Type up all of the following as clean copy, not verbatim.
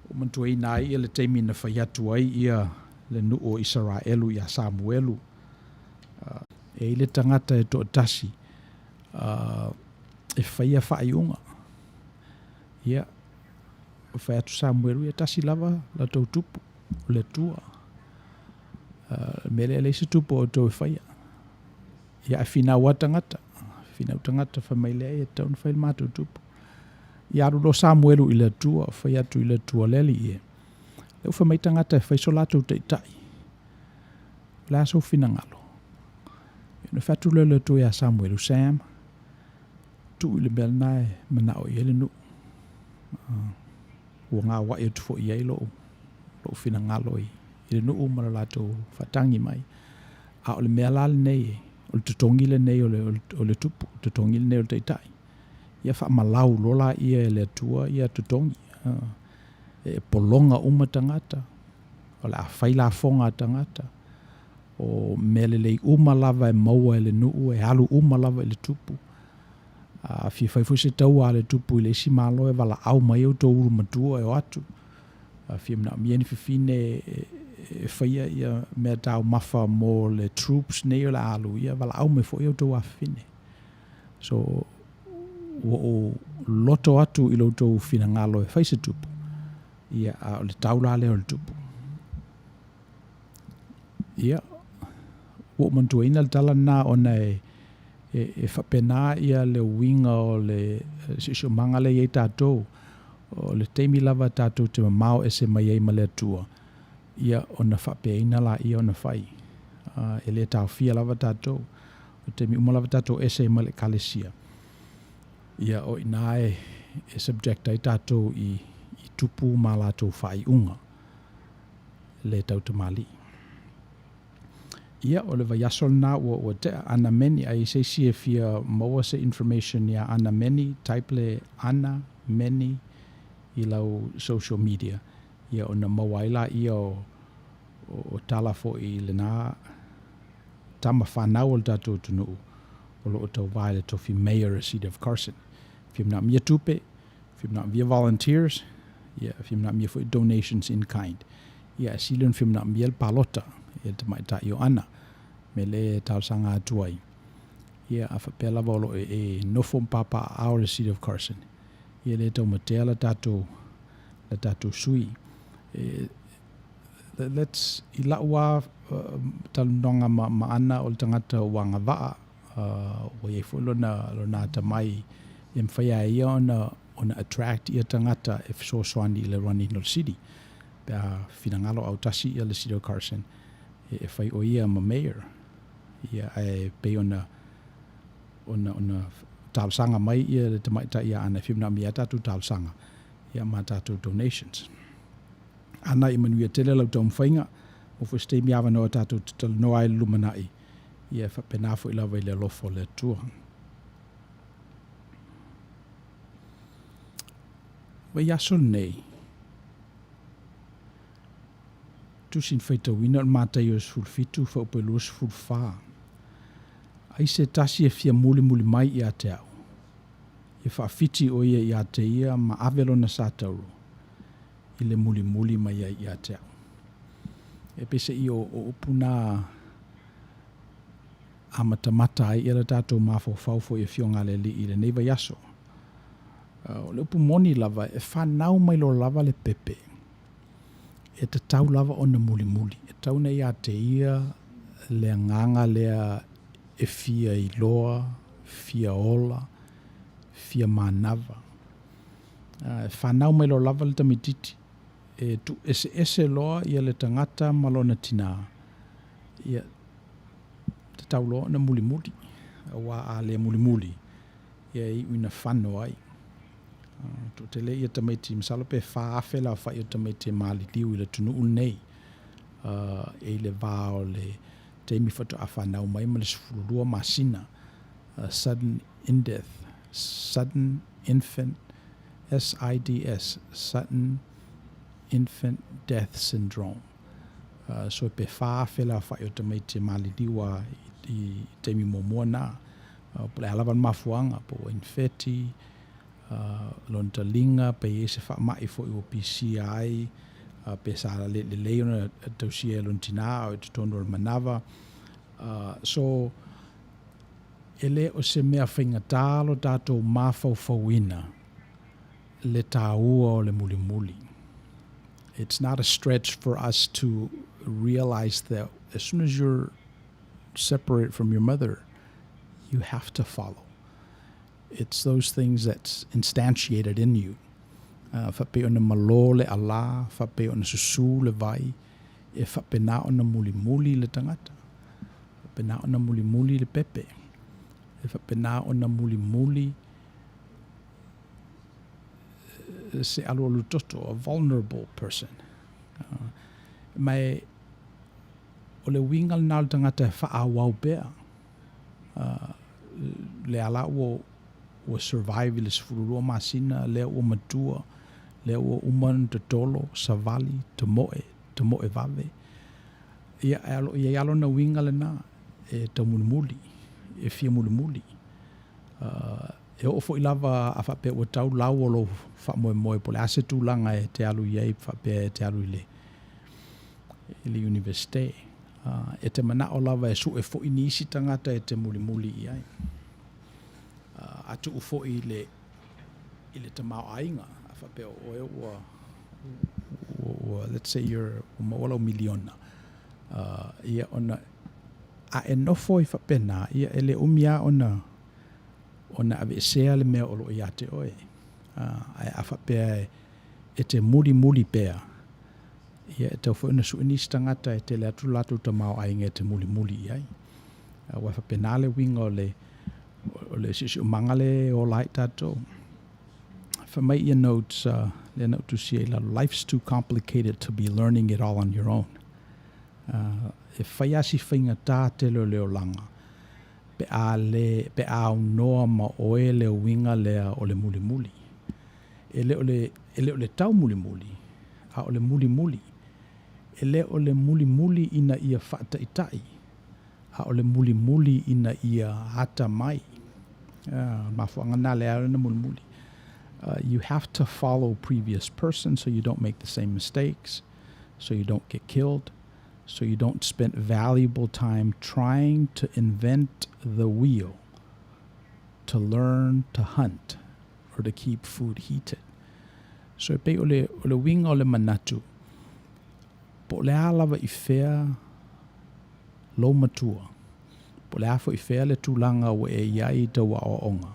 Ua manatuaina ai ia le taimi na fai atu ai ia le nuu o Isaraelu ia Samuelu, e i le tagata e toatasi e faia faaiuga. Ia, fai atu Samuelu, ia tasi lava la tou tupu, o le Atua. Mea lea e leai se tupu o outou e faia. Ia, ae finau lava tagata, finau tagata fai mai lea, e tatau ona fai le matou tupu. Ia alu loa Samuelu i le Atua, fai atu i le Atua, le Alii e, lea ua fai mai tagata e fai so latou taitai. O le a sou finagalo? Ona fai atu lea o le Atua ia Samuelu, Sam, tuu i le mea lena e manao i ai le nuu. Ua gaoai atu foi i ai lou, lou finagalo i, i le nuu ma le latou faatagi mai. A o le mea la lenei, o le totogi lenei o le, o le tupu, totogi lenei o le taitai. Ia faamalau loa laia e le Atua ia totogi. E pologa uma tagata, o le a fai lafoga a tagata, o mea lelei uma lava e maua e le nuu e alu uma lava i le tupu. A fia fai foi se taua a le tupu i le isi Malo e valaau mai outou ulu matua e o atu. A fia manaomia ni fafine e faia ia mea taumafa mo le troops nei o le a alu, ia valaau mai foi outou afafine. So, ua ou loto atu i lo outou finagalo e fai se tupu, ia, a o le tau la lea o le tupu. Ia, ua ou manatuaina le tala lena ona e, e, e faapena ia le uiga o le siosiomaga lea e i ai tatou. O le taimi lava tatou te mamao ese mai ai ma le Atua, ia ona faapeaina laia ona fai. E le taofia lava tatou. O taimi uma lava tatou ese ai ma le Ekalesia, ia o i ina e, e subject ai tatou i, i tupu ma latou faaiuga le tautamalii. Ia, o le vaiaso lena ua, ua tea, Ana Meni, ai se isi e fia maua se information ia Ana Meni, type le Ana Meni i lau social media, ia ona maua ai laia o, o, o tala foi i lena tama fanau o le tatou atunuu o lo o tauva i le tofi Mayor City of Carson. Fia manaomia tupe, fia manaomia volunteers, ia fia manaomia foi donations in kind. Ia e sili ona fia manaomia le palota i le tamaitai o Ana, me le talosaga atu ai. Ia a faapea lava o lo o e nofo ma papaaao i le City of Carson, ia le taumatea la tatou la tatou sui. E, let's, i lau lava talanoaga ma, ma Ana o le tagata ua agavaa, ua i ai foi lona, lona atamai e mafai lava e ia ona, ona attract ia tagata e fesoasoani i le running o le city. Pe a finagalo autasi ia le City o Carson e, e fai o ia ma mayor. Ia, ae pei ona, ona, ona talosaga mai ia le tamaitai ia Ana e fia manaomia ai tatou talosaga ia ma tatou donations. Ana ia manuia tele lau taumafaiga, maua foi se taimi avanoa tatou te talanoa ai i le lumanai, ia e faapena foi lava i le alofa o le Atua. Vaiaso lenei, tusi na faitauina o le Mataio 17 fuaiupu e 24. Ai se tasi e fia mulimuli mai ia te au, ia faafiti o ia ia te ia ma ave lona satauro i le mulimuli mai ai ia te au. E peiseai o, o upu na amatamata ai ia le tatou mafaufau foi i Afioga a le Alii i lenei vaiaso. O le upu moni lava, e fanau mai loa lava le pepe, e tatau lava ona mulimuli. E tatau ona ia te ia le agaga lea e fia iloa, fia ola, fia manava. E fanau mai loa lava le tamaitiiti, e tuueseese loa ia le tagata ma lona tinā, ia, tatau loa ona mulimuli, aua a le mulimuli, ia e iu ina fano ai. Toatele ia tamaiti, masalo pe 4,000 le aofai o tamaiti e maliliu i le atunuu lenei, e i le va o le taimi faatoa fanau mai ma le 12 masina, sudden in death, sudden infant, SIDS, sudden infant death syndrome. So pe 4,000 le aofai o tamaiti e maliliu lava i taimi muamua na. Po o le a lava le mafuaaga, po ua infeti, Lona taliga pe i ai se faamai foi ua pisia ai, pe sa le lelei ona tausia e lona tinā a o i totonu o le manava. So, e le o se mea faigata lo tatou mafaufauina le tāua o le mulimuli. It's not a stretch for us to realize that as soon as you're separate from your mother, you have to follow. It's those things that's instantiated in you. Faapei ona malo le alā, faapei ona susū le vai, e faapena ona mulimuli le tagata. Faapena ona mulimuli le pepe. E faapena ona mulimuli se alualu toto, a vulnerable person. Ma e, o le uiga lena o le tagata e faaauau pea. Lea la ua ua survive i le 12 masina, lea ua matua, lea ua uma ona totolo, savali, tamoe, tamoe vave. Ia, ae o lo o i ai lava lona uiga lena, e taumulimuli, e fia mulimuli. E oo foi lava a faapea ua tau lau o lou faamoemoe po o le a se tulaga e te alu i ai faapea e te alu i le i le Iunivesite. E te manao lava e sue foi nisi tagata e te mulimuli i ai. A tuu foi i le i le tamaoaiga, a faapea o oe ua ua let's say you're ua maua lau miliona, ia ona a e nofo ai faapena, ia e le umi lava ona ona aveesea le mea o lo o ia te oe. Ae a faapea e te mulimuli pea, ia e tatau foi ona sue nisi tagata e tele atu lo latou tamaoaiga e te mulimuli i ai. Aua e faapena le uiga o le, o le siosiomaga lea e ola ai tatou. Fai mai ia notes uh, lea na ou tusia i lalo, life's too complicated to be learning it all on your own. Uh, e fai lava si faigata tele o le olaga pe a le, pe a aunoa ma oe le uiga lea o le mulimuli. E le o le, e le o le taumulimuli, a o le mulimuli. E le o le mulimuli ina ia faataitai, a o le mulimuli ina ia atamai. Uh, mafuaaga lena lea ona mulimuli. You have to follow previous person so you don't make the same mistakes, so you don't get killed, so you don't spend valuable time trying to invent the wheel to learn to hunt or to keep food heated. So e pei o le, o le uiga o le manatu, po o le a lava i fea lou matua, po o le a foi fea le tulaga ua e i ai i tau aoaoga,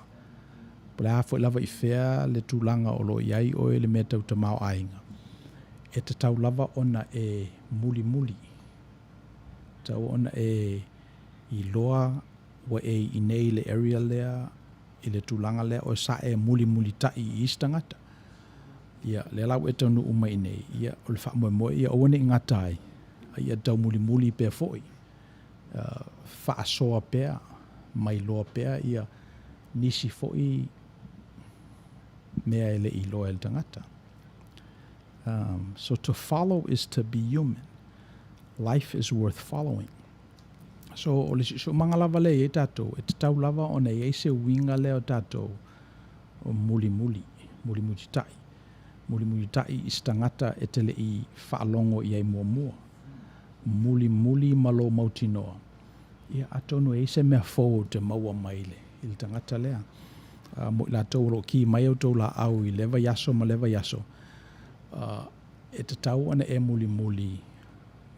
po o le a foi lava i fea le tulaga o lo o i ai oe i le mea tau tamaoaiga, e tatau lava ona e mulimuli, tatau ona e iloa ua e i inei i le area lea, i le tulaga lea oe sa e mulimulitai i isi tagata. Ia, lea la ua e taunuu mai i inei, ia, o le faamoemoe ia aua ne i gata ai, a ia taumulimuli pea foi, faasoa pea, mailoa pea ia nisi foi mea e le i iloa e le tagata. So to follow is to be human. Life is worth following. So o le siosiomaga lava lea i ai tatou, e tatau lava ona i ai se uiga lea o tatou o mulimuli, mulimulitai. Mulimulitai i se tagata e te le i faalogo i ai muamua. Mulimuli ma lou mautinoa, ia atonu e i ai se mea fou ou te maua mai i le tagata lea. Mo i latou o lo o ki mai a outou laau i lea vaiaso ma lea vaiaso, e tatau ona e mulimuli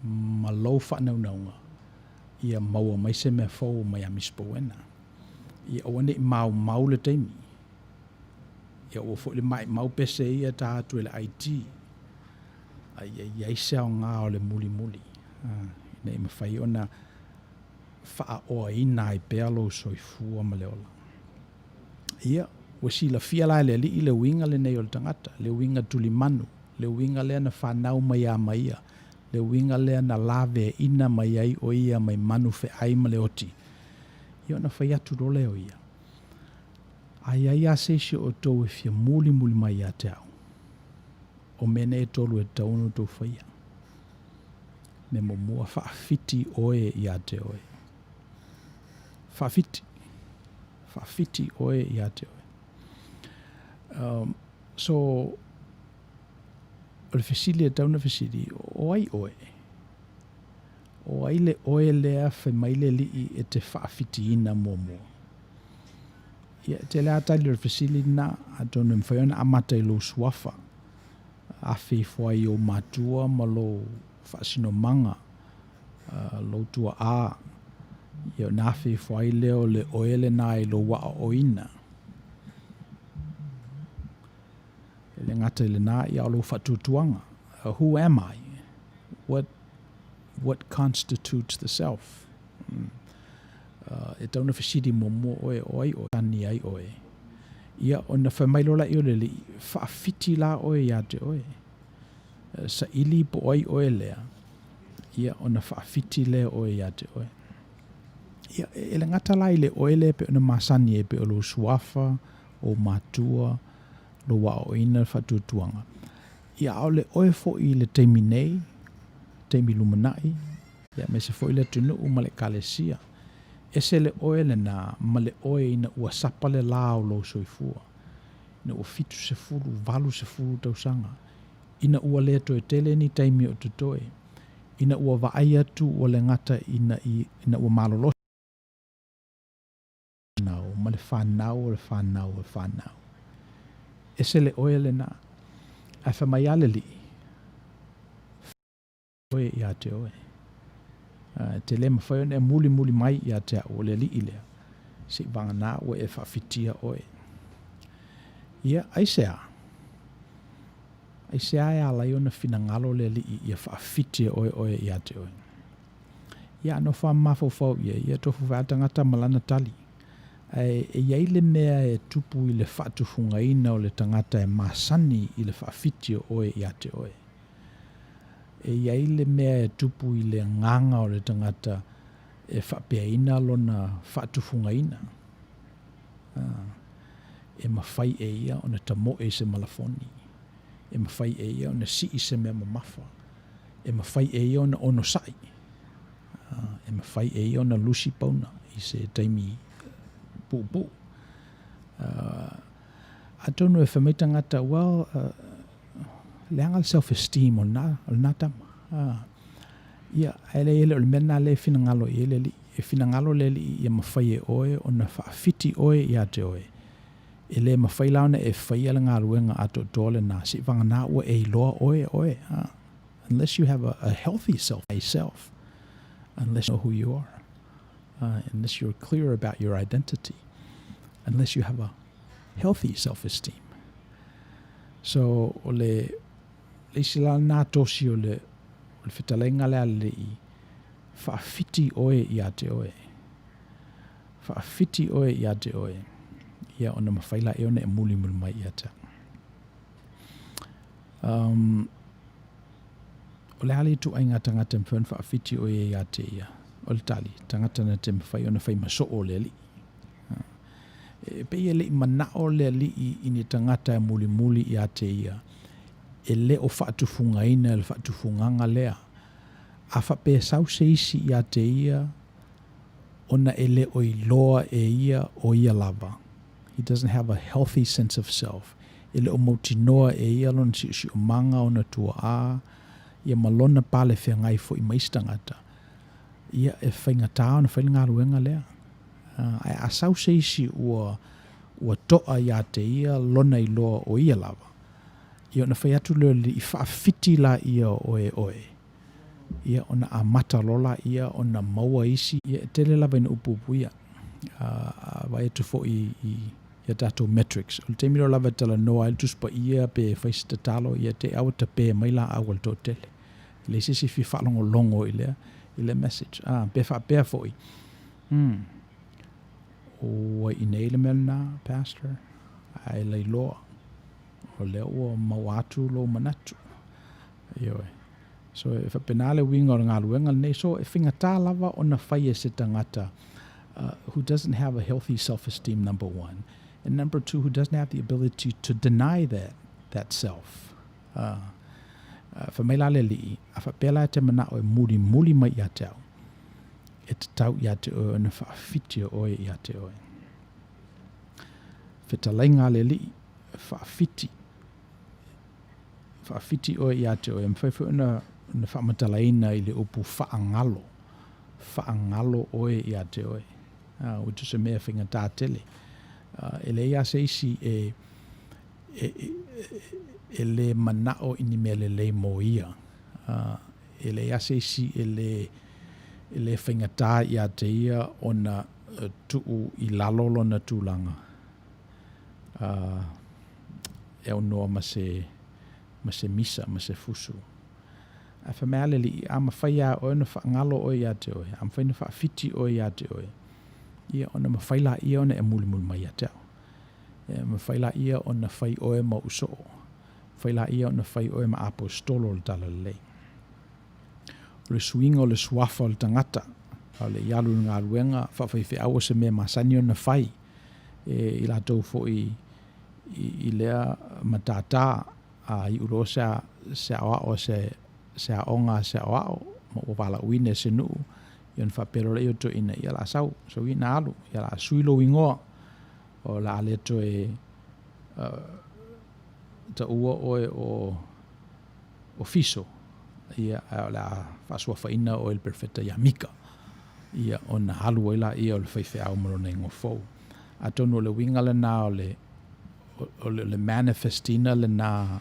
ma lou faanaunauga ia maua mai se mea fou mai a Miss Bowena. Ia aua ne i maumau le taimi. Ia aua foi le maimau pese ia e ta atu e le IT. A ia i ai se aoga o le mulimuli ina ia mafai ona faaoaina ai pea lou soifua ma le ola. Ia, ua silafia la e le Alii le uiga lenei o le tagata, le uiga tulimanu, le uiga lea na fanau mai ia ma ia, le uiga lea na laveaina mai ai o ia mai manu feai ma le oti. Ia ona fai atu loa lea o ia, A i ai lava se isi o outou e fia mulimuli mai ia te au, o mea nei e tolu e tatau ona outou faia. Mea muamua, faafiti oe ia te oe. Faafiti. Faafiti oe ia te oe. Um, so, o le fesili e tatau ona fesili, o ai oe? O ai le oe lea fai mai le Alii e te faafitiina muamua? Ia, e tele lava tali o le fesili lena, atonu e mafai ona amata i lou suafa, afe ifo ai i ou matua ma lou faasinomaga, lou tuaa, ia ona afe ifo ai lea o le oe lena i lou aoaoina. E le gata i lena, ia o lou faatuatuaga. Who am I? What, what constitutes the self? Mm. E tatau ona fesili muamua oe, o ai oe, tani ai oe. Ia, ona fai mai loa lea o le Alii, faafiti la oe ia te oe. Saili po o ai oe lea, ia ona faafiti lea oe ia te oe. Ia, e le gata la i le oe lea pei ona masani ai pei o lou suafa, ou matua, lou aoaoina, le faatuatuaga. Ia, a o le oe foi i le taimi nei, taimi lumanai, ia aemaise foi le atunuu ma le Ekalesia. Ese le oe lena ma le oe ina ua sapa le la o lou soifua, ina ua 70, 80 tausaga, ina ua le toe tele ni taimi o totoe, ina ua vaai atu ua le gata ina, ina ua malolosi fanau ma le fanau o le fanau o le fanau. Ese le oe lena. Ae fai mai lava le Alii, oe ia te oe. E te le mafai ona e mulimuli mai ia te au, o le Alii lea, seiavagana ua e faafitia oe. Ia, aisea? Aisea e ala ai ona finagalo le Alii ia faafiti e oe oe ia te oe? Ia, a nofo lava ma mafaufau i ai, ia tofu foi lava le tagata ma lana tali. Ae e i ai le mea e tupu i le faatufugaina o le tagata e masani i le faafiti o oe ia te oe. E i ai le mea e tupu i le agaga o le tagata e faapeaina lona faatufugaina. E mafai e ia ona tamoe i se malafoni. E mafai e ia ona sii se mea mamafa. E mafai e ia ona onosai. E mafai e ia ona lusi pauna i se taimi puupuu. Atonu e fai mai tagata, well, leaga le self esteem o lena, o lena tama. Ia, ae leai e le o le mea lena lea e finagalo i ai le Alii. E finagalo le Alii ia mafai e oe ona faafiti oe ia te oe. E le mafai la ona e faia le galuega atoatoa lena, seivagana ua e iloa oe oe. Unless you have a, a healthy self, a self, unless you know who you are, unless you're clear about your identity, unless you have a healthy self-esteem. So, o le, le isi la lena tosi o le, o le fetalaiga lea a le Alii, faafiti oe ia te oe. Faafiti oe ia te oe, ia ona mafai laia ona e mulimuli mai ia te au. Um, o le a le ituaiga tagata e mafai ona faafiti oe ia te ia? O le tali, tagata na te mafai ona fai ma soo o le Alii. E pei e le i manao le Alii i ni tagata e mulimuli ia te ia, e le o faatufugaina e le faatufugaga lea. A faapea e sau se isi ia te ia, ona e le o iloa e ia o ia lava. He doesn't have a healthy sense of self. E le o mautinoa e ia lona siosiomaga, ona tuaa, ia ma lona pale feagai foi ma isi tagata. Ia, e faigata ona fai le galuega lea. Ae a sau se isi ua, ua toa ia te ia lona iloa o ia lava, ia ona fai atu lea o le Alii, faafiti laia o oe e oe. Ia ona amata loa laia ona maua isi, ia e tele lava ina upuupu ia. A vaai atu foi i i a tatou metrics, o le taimi loa lava e talanoa ai le Tusi Paia pe fai se tatalo, ia te i lava ua tape mai laau a le toatele. E leai se isi e fia faalogologo i lea, i lea message. A, pe faapea foi, hmm, ua i inei le mea lena, Pastor, ae lailoa, o lea ua maua atu lou manatu. Ioe. So e faapena le uiga o le galuega lenei. So e faigata lava ona fai e se tagata uh, who doesn't have a healthy self-esteem, number one, and number two, who doesn't have the ability to deny that, that self. Uh, uh, fai mai la le Alii, a faapea la e te manao e mulimuli mai ia te au, e tatau ia te oe ona faafiti e oe ia te oe. Fetalaiga a le Alii, faafiti, faafiti oe ia te oe. E mafai foi ona faamatalaina i le upu faagalo, faagalo oe ia te oe, which o se mea faigata tele. E leai lava se isi e e le manao i ni mea lelei mo ia. E leai lava se isi e le faigata ia te ia ona tuu i lalo lona tulaga e aunoa ma se ma se misa ma se fusu. Ae fai mai lava le Alii, a mafai lava e oe ona faagalo oe ia te oe, a mafai ona faafiti oe ia te oe, ia ona mafai laia ona e mulimuli mai ia te au. E mafai laia ona fai oe ma ou soo, mafai laia ona fai oe ma aposetolo o le Talalelei. O le suiga o le suafa o le tagata, a o le i alu i le galuega faafaifeau o se mea masani ona fai e i latou foi i lea matata, a iu loa se aoao a se aoga a se aoao ma ua valaauina e se nuu, ia ona faapea loa lea o toeaiina, ia o le a sau, sau ia ina alu, ia o le a sui lou igoa, o le a le toe taua oe o Fiso, ia, ae o le a faasuafaina oe i le Perofeta ia Mika, ia, ona alu ai lea o le faifeau ma lona igoa fou. Atonu o le uiga lena o le, o le manifest ina lena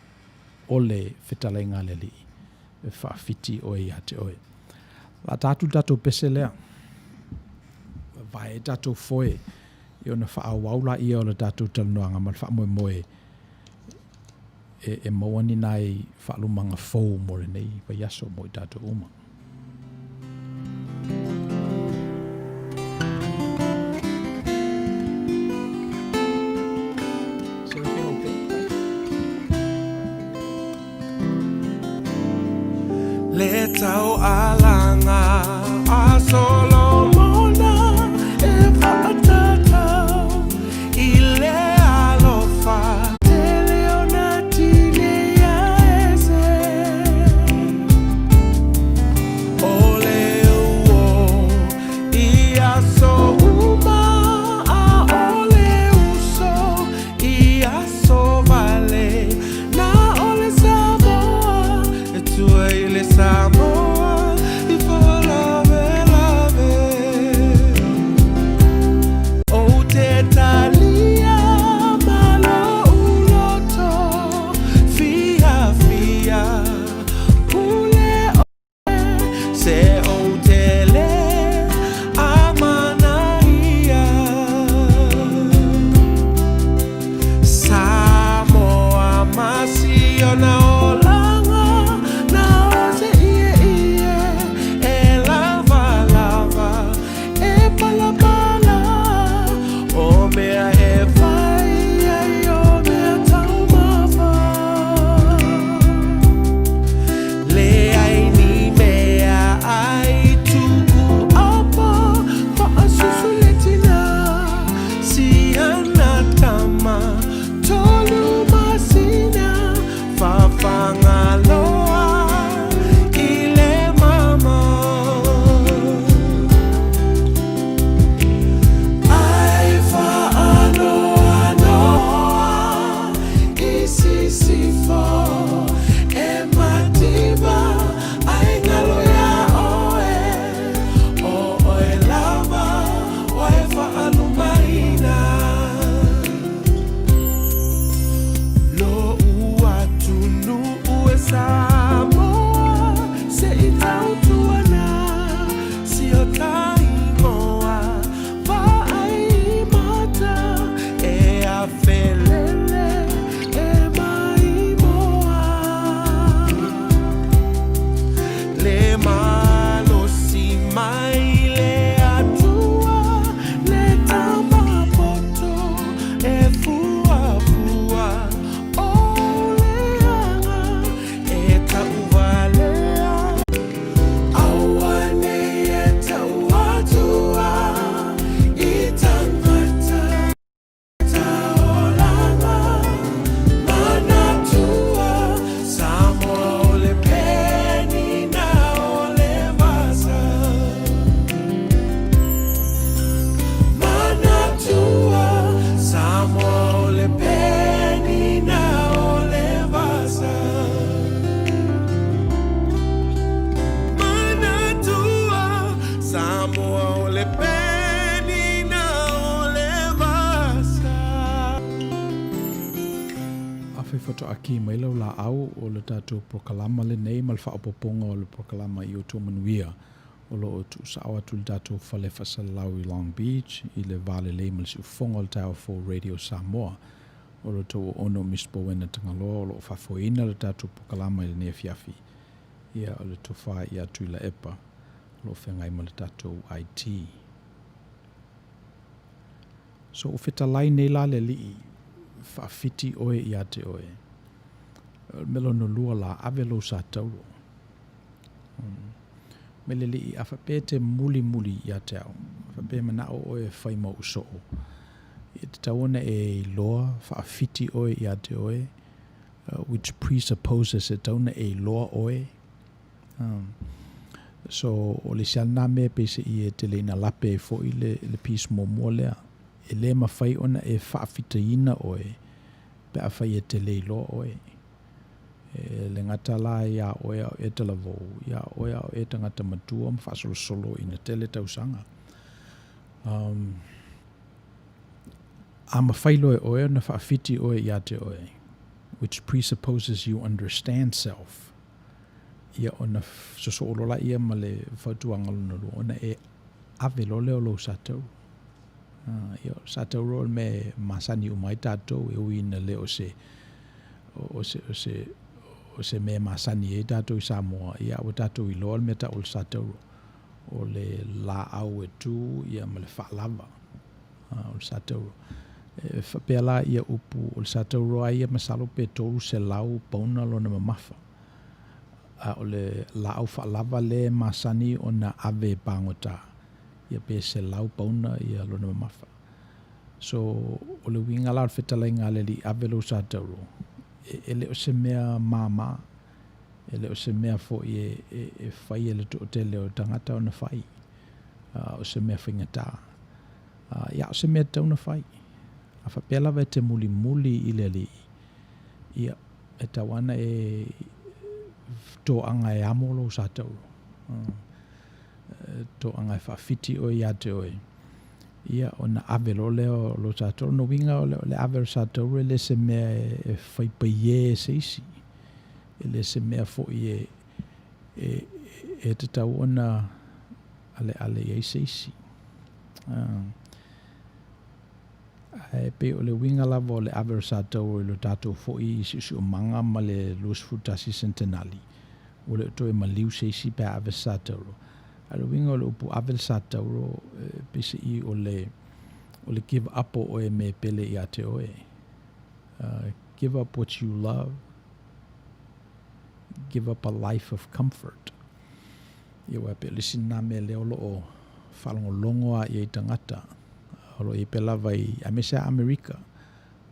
o le fetalaiga a le Alii, e faafiti oe ia te oe. O le a ta atu le tatou pese lea, vae ai tatou foe, ia ona faaauau laia o le tatou talanoaga ma le faamoemoe e maua ni nai faalumaga fou mo lenei vaiaso mo i tatou uma. Is everything okay? Le taualaga a Solomona e faatatau i le alofa tele ona tineia ese. O le uo i aso uma a o le uso i aso wale. Na o le Samoa e tua i le Samoa i faalavelave. Ou te talia ma lou loto fiafia pule oe se ou te le amanaia. Samoa ma siona olaga na o se ieie e lavalava e palapala o mea e fai ai o mea taumafa. Leai ni mea ai tuu apa faasusu le tina si ana tama tolu masina fafagaloa i le mama. Ai faanoanoa i sisifo e mativa ai galo iā ʻoe, ʻo ʻoe lava ua e faalumaina. Loʻu atunuu e Samoa se i tautuana si o ta igoa vaai i mata e afelele e maimoa le malosi mai le Atua le tama poto e fuafua o le aga e tauvalea. Aua nei e tau Faatoa ki mai lau laau o le tatou polokalama lenei ma le faaopoopoga o le polokalama i outou manuia o lo o tuusao atu i le tatou fale faasalalau i Long Beach i le va lelei ma le siufofoga o le taeao fou Radio Samoa. O lo outou auauna o Miss Bowena Tagaloa o lo o faafoeina le tatou polokalama i lenei afiafi. Ia, o le tofa ia Tuilaepa o lo o feagai ma le tatou IT. So ua fetalai nei la le Alii, faafiti oe ia te oe. O le mea lona lua la, ave lou sa tauro. Mai le Alii, a faapea e te mulimuli ia te au, a faapea e manao oe e fai ma ou soo, e tatau ona e iloa faafiti oe ia te oe, which presupposes e tatau ona e iloa oe. So, o le isi lava lena mea peiseai e tele ina lape ai foi le, le piece muamua lea. E le mafai ona e faafitaiina oe pe afai e te le iloa oe. E le gata la iā oe a o e talavou, iā oe a o e tagata matua ma faasolosolo ina tele tausaga. Um, a mafai loa e oe ona faafiti oe iā te oe, which presupposes you understand self, ia ona sosoo loa laia ma le fautuaga lona lua, ona e ave loa lea o lou sa tauro. Ia, o le sa tauro o le mea e masani uma ai tatou, e ui ina le o se, o se, o se, o se mea e masani ai tatou i Samoa, ia ua tatou iloa le mea tau o le sa tauro, o le laau e tu ia ma le faalava. O le sa tauro. E faapea la ia upu, o le sa tauro lava ia masalo pe 300 pauna lona mamafa. A o le laau faalava lea e masani ona ave e pagota, ia pe 100 pauna ia lona mamafa. So, o le uiga la o le fetalaiga a le Alii, ave lou sa tauro, e, e le o se mea māmā, e le o se mea foi e, e, e fai e le toatele o tagata ona fai, o se mea faigata. Ia, o se mea e tatau ona fai. A faapea lava e te mulimuli i le Alii, ia, e tatau lava ona e toaga e amo lou sa tauro. Toaga e faafiti oe ia te oe, ia, ona ave loa lea o lou sa tauro. O lona uiga o le ave o le sa tauro e le se mea e faipaiē e se isi. E le se mea foi e, e, e tatau ona aleale i ai se isi. Ae pei o le uiga lava o le ave o le sa tauro i lo tatou foi siosiomaga ma le 21 sentenali, ua le o toe maliu se isi pe a ave se sa tauro. A o le uiga o le upu ave le sa tauro, peiseai o le, o le give up o oe me pele ia te oe. Give up what you love, give up a life of comfort. Ia aua e pei o le isi lena mea lea o lo o faalogologo lava i ai tagata, o lo o i ai pea lava i, aemaise lava Amerika,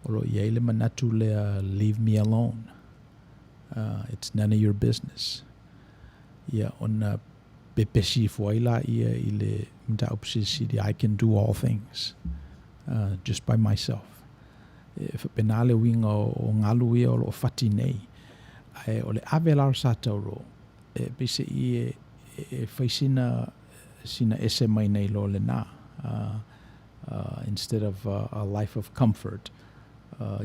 o lo o i ai le manatu lea leave me alone, it's none of your business. Ia ona pepesi ifo ai laia i le mataupu silisili I can do all things just by myself. E faapena le uiga o galu ia o lo o fati nei. Ae o le ave la o le sa tauro, e peiseai e, e fai sina, sina ese mai nei lo lena. Instead of a life of comfort,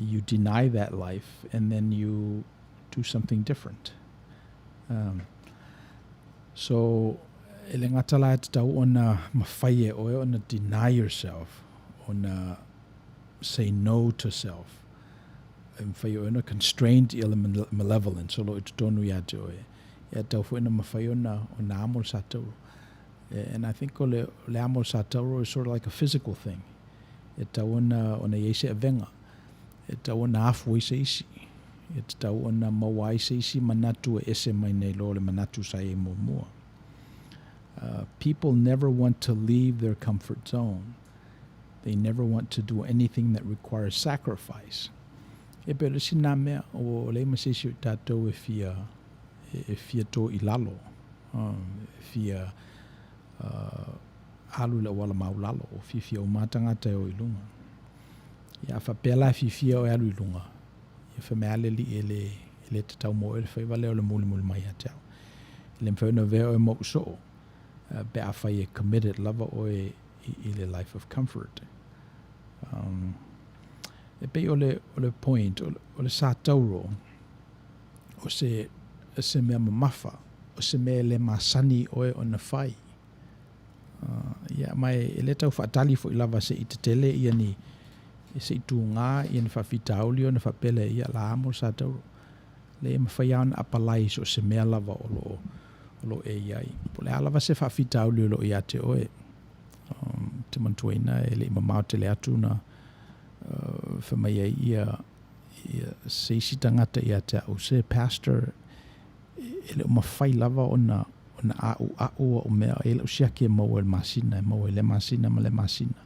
you deny that life and then you do something different. So, e le gata la e tatau ona mafai e oe ona deny yourself, ona say no to self. E mafai e oe ona constraint ia le malevolence o lo o i totonu ia te oe. E tatau foi ona mafai ona, ona amo le sa tauro. And I think o le, le amo le sa tauro is sort of like a physical thing. E tatau ona, ona i ai se avega. E tatau ona afu ai se isi. E tatau ona maua ai se isi manatu e ese mai nei lo le manatu sa i ai muamua. People never want to leave their comfort zone. They never want to do anything that requires sacrifice. E pei o le isi lena mea, ua leai ma se isi o i tatou e fia, e fia tō i lalo, e fia alu i le auala maulalo, ua fiafia uma lava tagata e o i luga. Ia a faapea la e fiafia oe e alu i luga, ia fai mai lava le Alii e le, e le tatau mo oe le faiva lea o le mulimuli mai ia te au. E le mafai ona avea oe ma ou soo, pe afai e committed lava oe i le life of comfort. E pei o le, o le point, o le, o le satauro, o se, se mea mamafa, o se mea e le masani i oe ona fai. Ia, ma e, e le tau faatali foi lava se i tetele ia ni, se i tuga ia ni faafitauli ona faapea lea, ia la amo le satauro. Leai, e mafai lava ona apalai i so o se mea lava o lo o, o lo o e i ai. Po o le a lava se faafitauli o lo o ia te oe. Ou te manatuaina e le i mamao tele atu na uh, fai mai ai ia, ia se isi tagata ia te au, se pastor e le o mafai lava ona ona a'ua'u a'u mea, e i ai la'u siaki e maua i le masina, e maua i lea masina ma lea masina.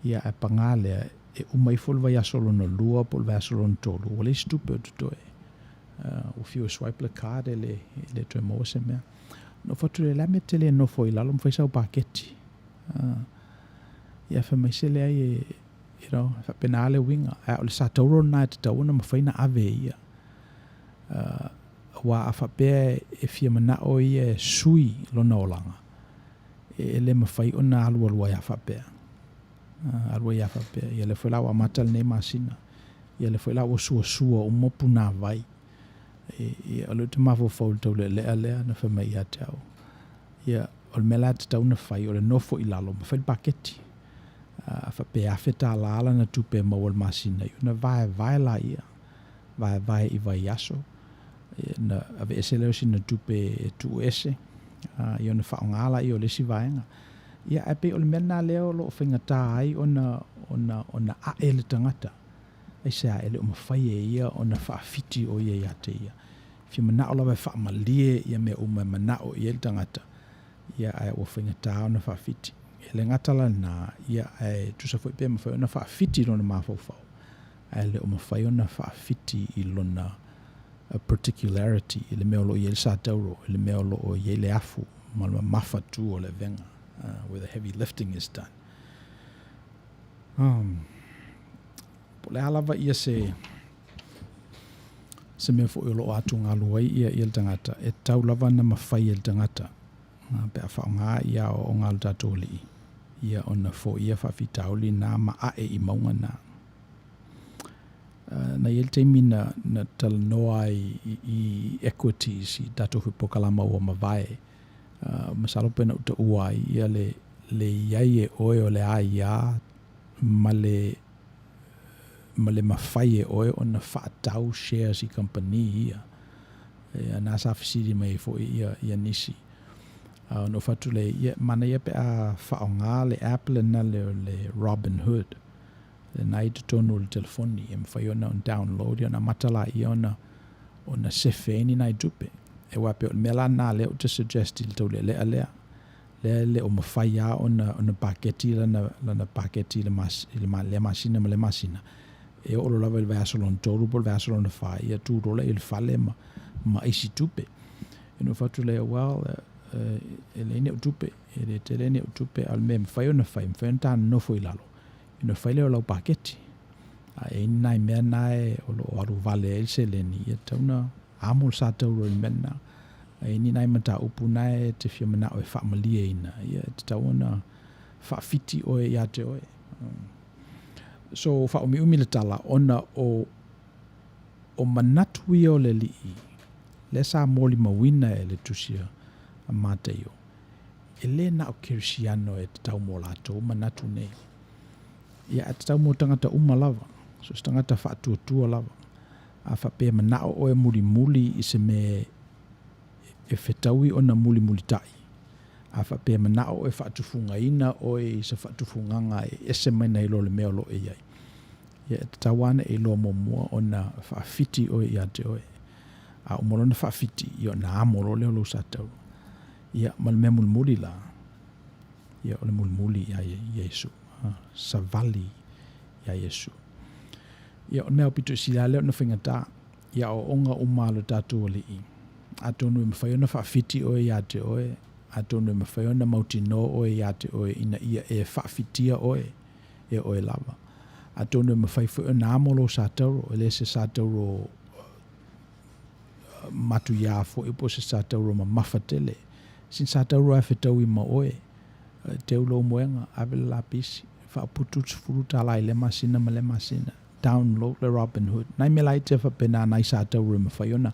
Ia, ae pagā lea, e uma ifo le vaiaso lona lua po o le vaiaso lona tolu, ua leai se tupe o totoe. Uh, ua fiu e swipe le card e le, e le toe maua se mea. Na ou fai atu lea, o le a le mea e te le nofo ai i lalo ma fai sau paketi? Uh, ia, fai mai se leai e, you know, e faapena le uiga. Ae o le satauro lena e tatau ona mafai ona ave e ia. Uh, aua a faapea e fia manao ia e sui lona olaga, e le mafai ona alualu ai a faapea. Alu ai a faapea, ia lea foi la ua amata lenei masina, ia lea foi la ua suasua uma punāwai. Ia, o lea ou te mafaufau i le taulealea lea na fai mai ia te au. Ia, o le mea la e tatau ona fai, o le nofo i lalo ma fai le paketi. A faapea e $1,000 lana tupe e maua i le masina, ia ona vaevae laia. Vaevae i vaiaso, ona aveese lea o sina tupe e tuuese, ia ona faaaoga laia o le isi vaega. Ia, ae pei o le mea lena lea o lo o faigata ai ona, ona, ona ae le tagata. Aisea? E le o mafai e ia ona faafiti o ia ia te ia. E fia manao lava e faamalie ia mea uma e manao i ai le tagata, ia, ae ua faigata ona faafiti. E le gata la lena, ia, ae tusa foi pe mafai ona faafiti lona mafaufau, ae le o mafai ona faafiti i lona particularity, i le mea o lo o i ai le satauro, i le mea o lo o i ai le afu ma le mamafa tu o le avega, where the heavy lifting is done. Um, po o le a lava ia se, se mea foi o lo o atugalu ai ia, ia le tagata, e tatau lava ona mafai e le tagata, pe a faaaoga ia aoaoga a lo tatou Alii, ia ona foia faafitauli na ma ae i mauga na. Na i ai le taimi na, na talanoa ai i, i equities i tatou foi polokalama ua mavae. Masalo pe na ou taua ai ia le, le i ai e oe o le aia ma le, ma le mafai e oe ona faatau shares i kamupani ia. Ia, na sa fesili mai ai foi ia, ia nisi. Ona ou fai atu lea, ia, manaia pe a faaaoga le app lena le o le Robinhood. Lena i totonu o le telefoni e mafai ona on download ia ona amata laia ona ona sefe ai ni nai tupe. E aua pei o le mea la lena lea ou te suggest i le taulealea lea, lea e le o mafai lava ona ona paketi lana lana paketi i le mas i le lea masina ma lea masina. E oo loa lava i le vaiaso lona tolu po o le vaiaso lona fa, ia tu loa lea i le fale ma ma aisi tupe. Ona ou fai atu lea, well, e leai ni au tupe, e le tele ni au tupe, a o le mea e mafai ona fai, e mafai ona ta nonofo i lalo, Ona fai lea o lau paketi. A e i ai ni nai mea na e o lo o alu vale ai le seleni, ia tatau ona amo le satauro i le mea lena. A e i ai ni nai mataupu na e te fia manao e faamalieina, ia e tatau ona faafiti oe ia te oe. So, faaumiumi le tala, ona o, o manatu ia o le Alii, lea sa molimauina e le Tusi a Mataio, E le na o Kerisiano e tatau mo latou manatu nei. Ia, ae tatau mo tagata uma lava, so o se tagata faatuatua lava. A faapea e manao oe mulimuli i se mea e fetaui ona mulimulitai, a faapea e manao oe faatufugaina oe i se faatufugaga e ese mai nai lo le mea o lo o e i ai, ia e tatau lava ona e iloa muamua ona faafiti oe ia te oe. A uma loa ona faafiti, ia ona amo loa lea o lou satauro. Ia, ma le mea mulimuli la, ia, o le mulimuli iā Iesu, savali iā Iesu. Ia, o le mea aupito sili lava lea ona faigata, i aoaoga uma a lo tatou Alii, atonu e mafai ona faafiti oe iā te oe, atonu e mafai ona mautinoa oe iā te oe ina ia e faafitia oe e oe lava. Atonu e mafai foi ona amo lou satauro, e le se satauro matuiā foi po o se satauro mamafa tele. Sina satauro lava e fetaui ma oe, teu lou moega, ave le lapisi, faaputu le $10 i lea masina ma lea masina. download le Robinhood. Nai mea laiti lava faapena nai sa tauro e mafai ona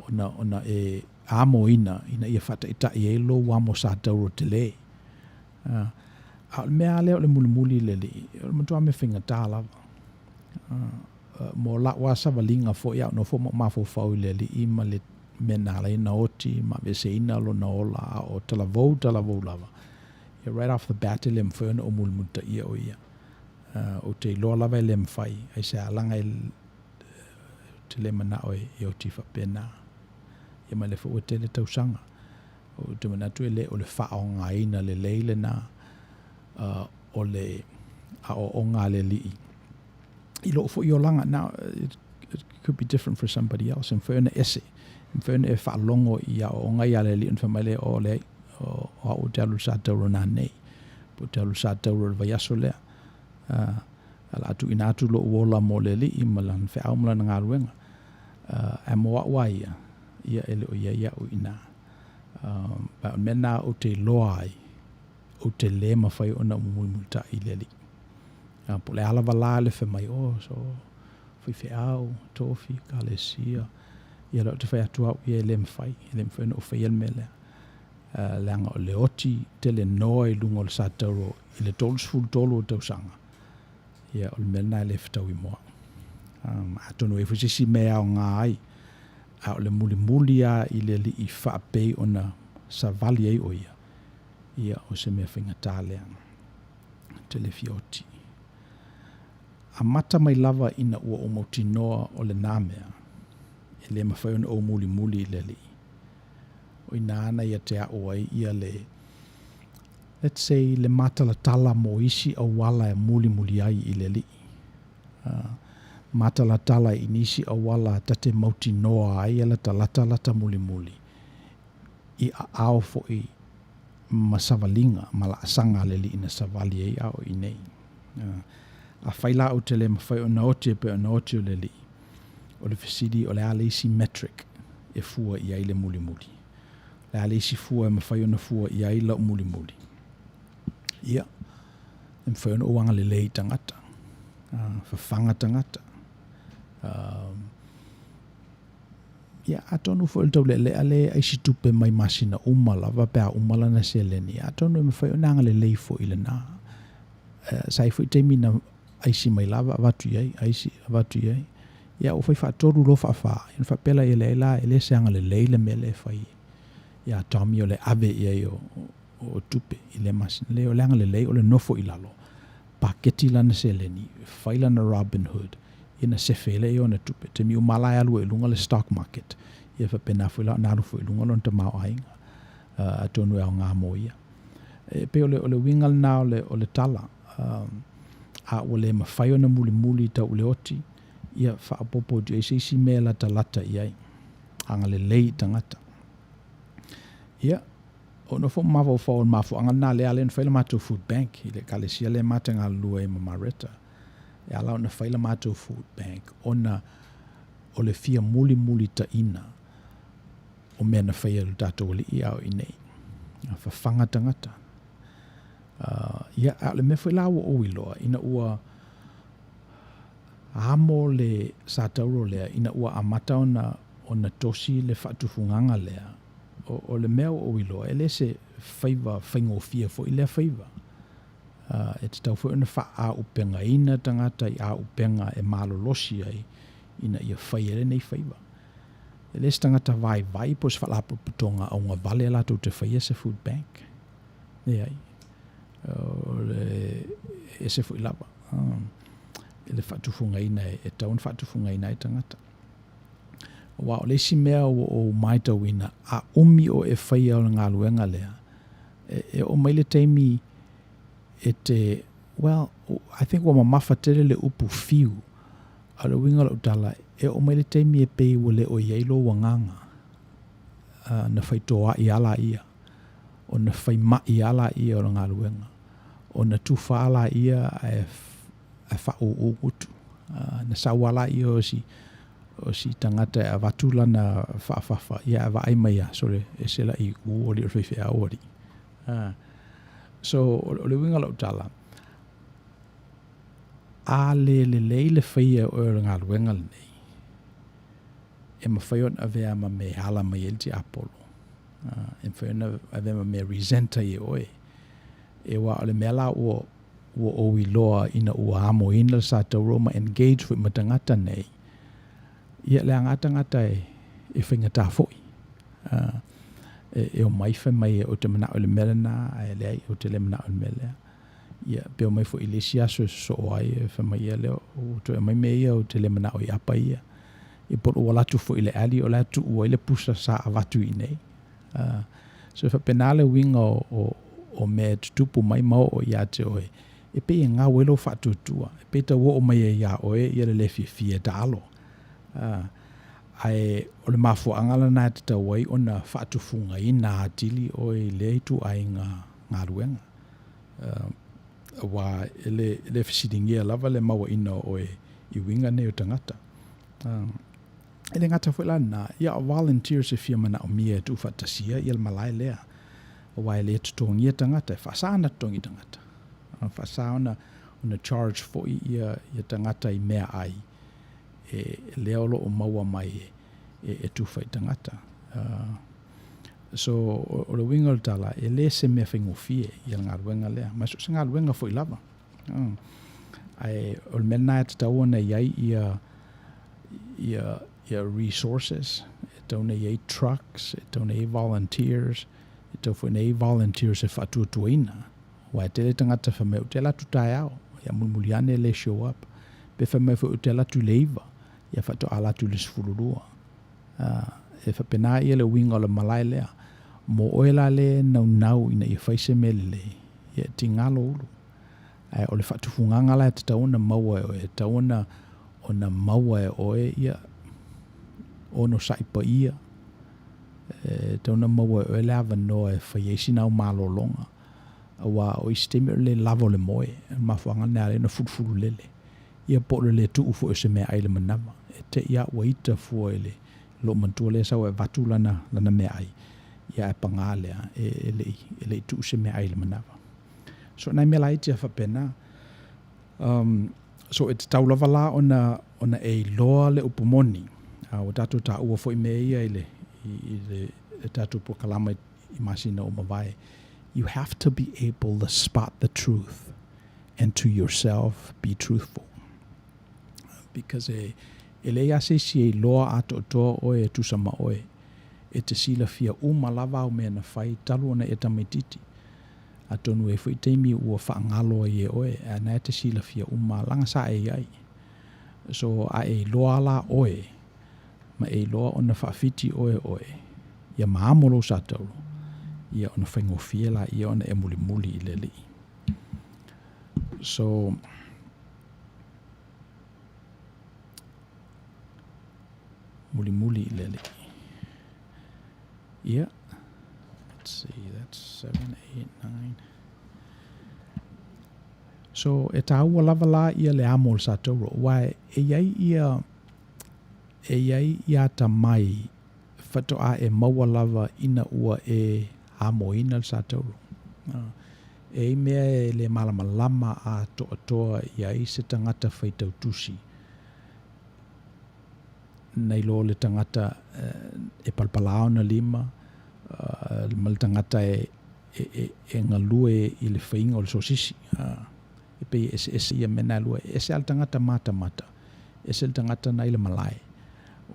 ona ona e amoina ina ia faataitai ai lou amo sa tauro tele. A o le mea lava lea o le mulimuli i le alii, o le matua mea faigata lava. Mo la'u lava savaliga foi a o nofo ma ou mafaufau i le Alii ma le mea na ala ai ona oti ma aveeseina lona ola a o talavou talavou lava, ia right off the bat e le mafai ona ou mulimulitaia o ia. Ou te iloa lava e le mafai, aisea leaga ou te le manao e oti faapena. Ia ma o lea foi ua tele tausaga. Ou te manatu e le o le faaaogaina lelei lena o le aoaoga a le Alii i lou foi olaga. Now, it could be different for somebody else. E mafai ona ese, e mafai ona e faalogo i aoaoga ia a le Alii ona fai mai lea, oh, leai, o au ou te alu i le sa tauro nanei, po ou te alu i le sa tauro i le vaiaso lea. O le a tuuina atu lou ola mo le Alii ma lana feau ma lana galuega. Ae mo au lava ia, ia e le o i ai au i ina. Ma o le mea lena ou te iloa ai, ou te le mafai ona ou mulimulitai i le Alii. Po o le a lava la le fai mai, oh, so, faifeau, tofi, ekalesia, ia lea ou te fai atu au ia e le mafai, e le mafai ona ou faia le mea lea. Leaga o le oti tele noa i luga o le sa tauro i le 33 o tausaga, ia o le mea lena e le fetaui mo au. Atonu e i ai foi se isi mea e aoga ai, a o le mulimuli lava i le alii faapei ona savali ai o ia, ia o se mea faigata lea. Te le fia oti. Amata mai lava ina ua ou mautinoa o lenā mea, e le mafai ona ou mulimuli i le Alii. O inā ana ia te au ai ia le, let's say, le matalatala mo isi auala e mulimuli ai i le Alii. Matalatala i nisi auala ta te mautinoa ai e latalata lata mulimuli i aao foi ma savaliga ma laasaga a le Alii na savali ai a o i nei. Afai la ou te le mafai ona oti e pei ona oti o le Alii, o le fesili o le a le isi metric e fua i ai le mulimuli? O le a le isi fua e mafai ona fua i ai lau mulimuli? Ia, e mafai ona ou agalelei i tagata, fafaga tagata, Ia, atonu foi o le taulealea lea e aisi tupe mai masina uma lava pe a uma lana seleni, atonu e mafai ona agalelei foi i lena. Sa i ai foi taimi na aisi mai lava avatu i ai, aisi avatu i ai. Ia, ua fai faatolu loa faafa, ia ona faapea lea, leai la, e le se agalelei le mea lea e fai ia Tommy o le ave i ai o, o tupe i lea masina. Leai, o le agalelei o le nofo i lalo, paketi lana seleni, fai lana Robin Hood, ia na sefe ai lea i ona tupe. Taimi uma la e alu ai i luga le stock market, ia faapena foi la ona alu foi i luga lona tamaoaiga, atonu e aoga mo ia. E pei o le, o le uiga lena o le, o le tala, a ua le mafai ona mulimuli tau i le oti, ia faaopoopo atu i ai se isi mea e latalata i ai, agalelei i tagata. Ia, O nofo ma mafaufau o le mafuaaga lena lea ala ai ona fai le matou food bank i le ekalesia lea ma te galulue ai ma Mareta. E ala ona fai le matou food bank ona o le fia mulimulitaina o mea na faia e lo tatou Alii a o i inei. Fafaga tagata. Ia, a o le mea foi la ua ou iloa, ina ua amo le sa tauro lea, ina ua amata ona, ona tosi le faatufugaga lea, O, o le mea ua ou iloa, e le se faiva faigofie foi lea faiva. E tatau foi ona faaaupegaina tagata i auupega e malolosi ai ina ia fai ai lenei faiva. E le se tagata vaivai po o se faalapotopotoga augavale latou te faia se food bank. Leai. O le ese foi lava i le faatufugaina e tatau ona faatufugaina ai tagata. Aua o le isi mea ua ou matauina, a umi o e faia o le galuega lea, e oo mai le taimi e te, well, I think ua mamafa tele le upu fiu, a o le uiga o lau tala, e oo mai le taimi e pei ua le o i ai lou agaga, na fai toai lava laia, ona fai ma'i lava laia o le galuega, ona tufa lava laia ae ae faaūū gutu. Na sau lava laia o si, o si tagata e avatu lana faafafa, ia ae vaai mai lava, sole, ese la i ū alii o le faifeau alii. So, o le uiga o lau tala, A le lelei le faia e oe o le galuega lenei, e mafai ona avea ma mea e ala mai ai le tiapolo. E mafai ona avea ma mea e resent ai e oe. E aua o le mea la ua ua ou iloa ina ua amoina le sa tauro ma engage foi ma tagata nei, ia leaga lava tagata e, e faigata foi. E, e omai fai mai ou te manao i le mea lena, ae leai ou te le manao i le mea lea. Ia, pe omai foi i le isi aso e sosoo ai, e fai mai, ia lea ua toe aumai mea ia ou te le manao i apa ia. Ia po o ua alu atu foi i le alley o la e tuu ai le pusa sa avatu i inei. So e faapena le uiga o, o, o mea e tutupu mai ma oo ia te oe, e pei e gau ai lou faatuatua, e pei e tau oo mai ai iā oe ia le le fiafia e taalo. Ae o le mafuaaga lena e tatau ai ona faatufugaina atili oe i lea ituaiga galuega. Aua e le, e le fesiligia lava le mauaina o oe i uiga nei o tagata. E le gata foi la i lena, ia o volunteers e fia manaomia e tuufaatasia ia le malae lea, aua e le totogia tagata, e faasa ona totogi tagata, e faasa ona ona charge foi ia ia tagata i meaai e lea o lo o maua mai e e tufa i tagata. So o le uiga o le tala, e le se mea faigofie ia le galuega lea, ma so o se galuega foi lava. Ae o le mea lena e tatau ona i ai ia ia ia resources, e tatau ona i ai trucks, e tatau ona i ai volunteers, e tatau foi ona i ai volunteers e faatuatuaina. Aua e tele tagata fai mai ou te alu atu taeao, ia mulimuli ane le show up. Pe fai mai foi ou te alu atu i le 9, ia faatoa alu atu i le 12. E faapena ia le uiga o le malae lea. Mo oe la lea e naunau ina ia fai se mea lelei, ia e tiga lou ulu. Ae o le faatufugaga la e tatau ona maua e oe, e tatau ona ona maua e oe ia onosai paia, e tatau ona maua e oe le avanoa e fai ai sina au malologa. Aua o isi taimi o le le lava o le moe, o le mafuaaga lena e ala ai ona fulufulu lele. Ia po o le le tuu foi o se meaai i le manava. E te i a ua ita fua i le lou matua lea e sau e avatu lana, lana meaai, ia ae paga lea, e, e le i, e le i tuu se meaai i le manava. So nai mea laiti lava faapena. Um, so e tatau lava la ona, ona e iloa le upu moni. Ua tatou taua foi mea ia i le, i, i le, le tatou polokalama i, i masina ua mavae. You have to be able to spot the truth and to yourself be truthful. Because e, e leai lava se isi e iloa atoatoa oe e tusa ma oe. E te silafia uma lava au mea na fai talu ona e tamaititi. Atonu e i ai foi taimi ua faagalo ai e oe, ae na e te silafia uma laga sa e i ai. So, a e iloa la oe, ma e iloa ona faafiti oe e oe, ia maamo lou satauro, ia ona faigofie laia ona e mulimuli i le Alii. So, mulimuli i le Alii. Ia, let's see, that's 7, 8, 9. So, e tāua lava la ia le amo o le satauro, aua e i ai ia, e i ai ia atamai faatoa e maua lava ina ua e amoina le satauro. E i ai mea e le malamalama atoatoa i ai se tagata faitau tusi nai lo le tagata e palapala ona lima ma le tagata e, e, e, e galue i le faiga o le sosisi. E pei e eseese ia mea na e lua. E ese lava le tagata matamata, ese le tagata na i le malae.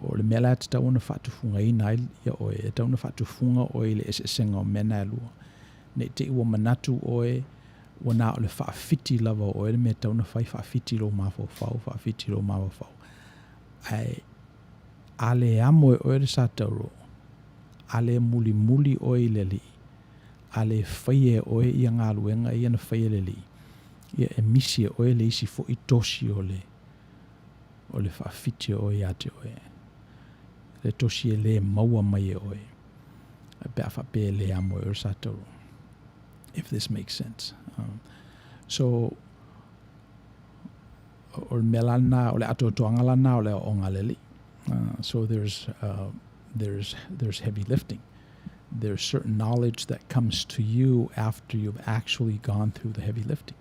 O le mea la e tatau ona faatufugaina ai ia oe, e tatau ona faatufuga oe i le eseesega o mea na e lua. Ne i te i ua manatu oe ua na o le faafiti lava o oe le mea e tatau ona fai, faafiti lou mafaufau, faafiti lou mafaufau. Ae a le amo e oe le satauro, a le mulimuli oe i le Alii, a le faia e oe ia galuega ia na faia e le Alii, ia e misi e oe le isi foi tosi o le, o le faafiti o oe ia te oe. Le tosi e le maua mai e oe, pe a faapea e le amo e oe le satauro. If this makes sense. So, o le mea la lena, o le atoatoaga la lena o le aoaoga a le Alii. So there's, there's, there's heavy lifting. There's certain knowledge that comes to you after you've actually gone through the heavy lifting.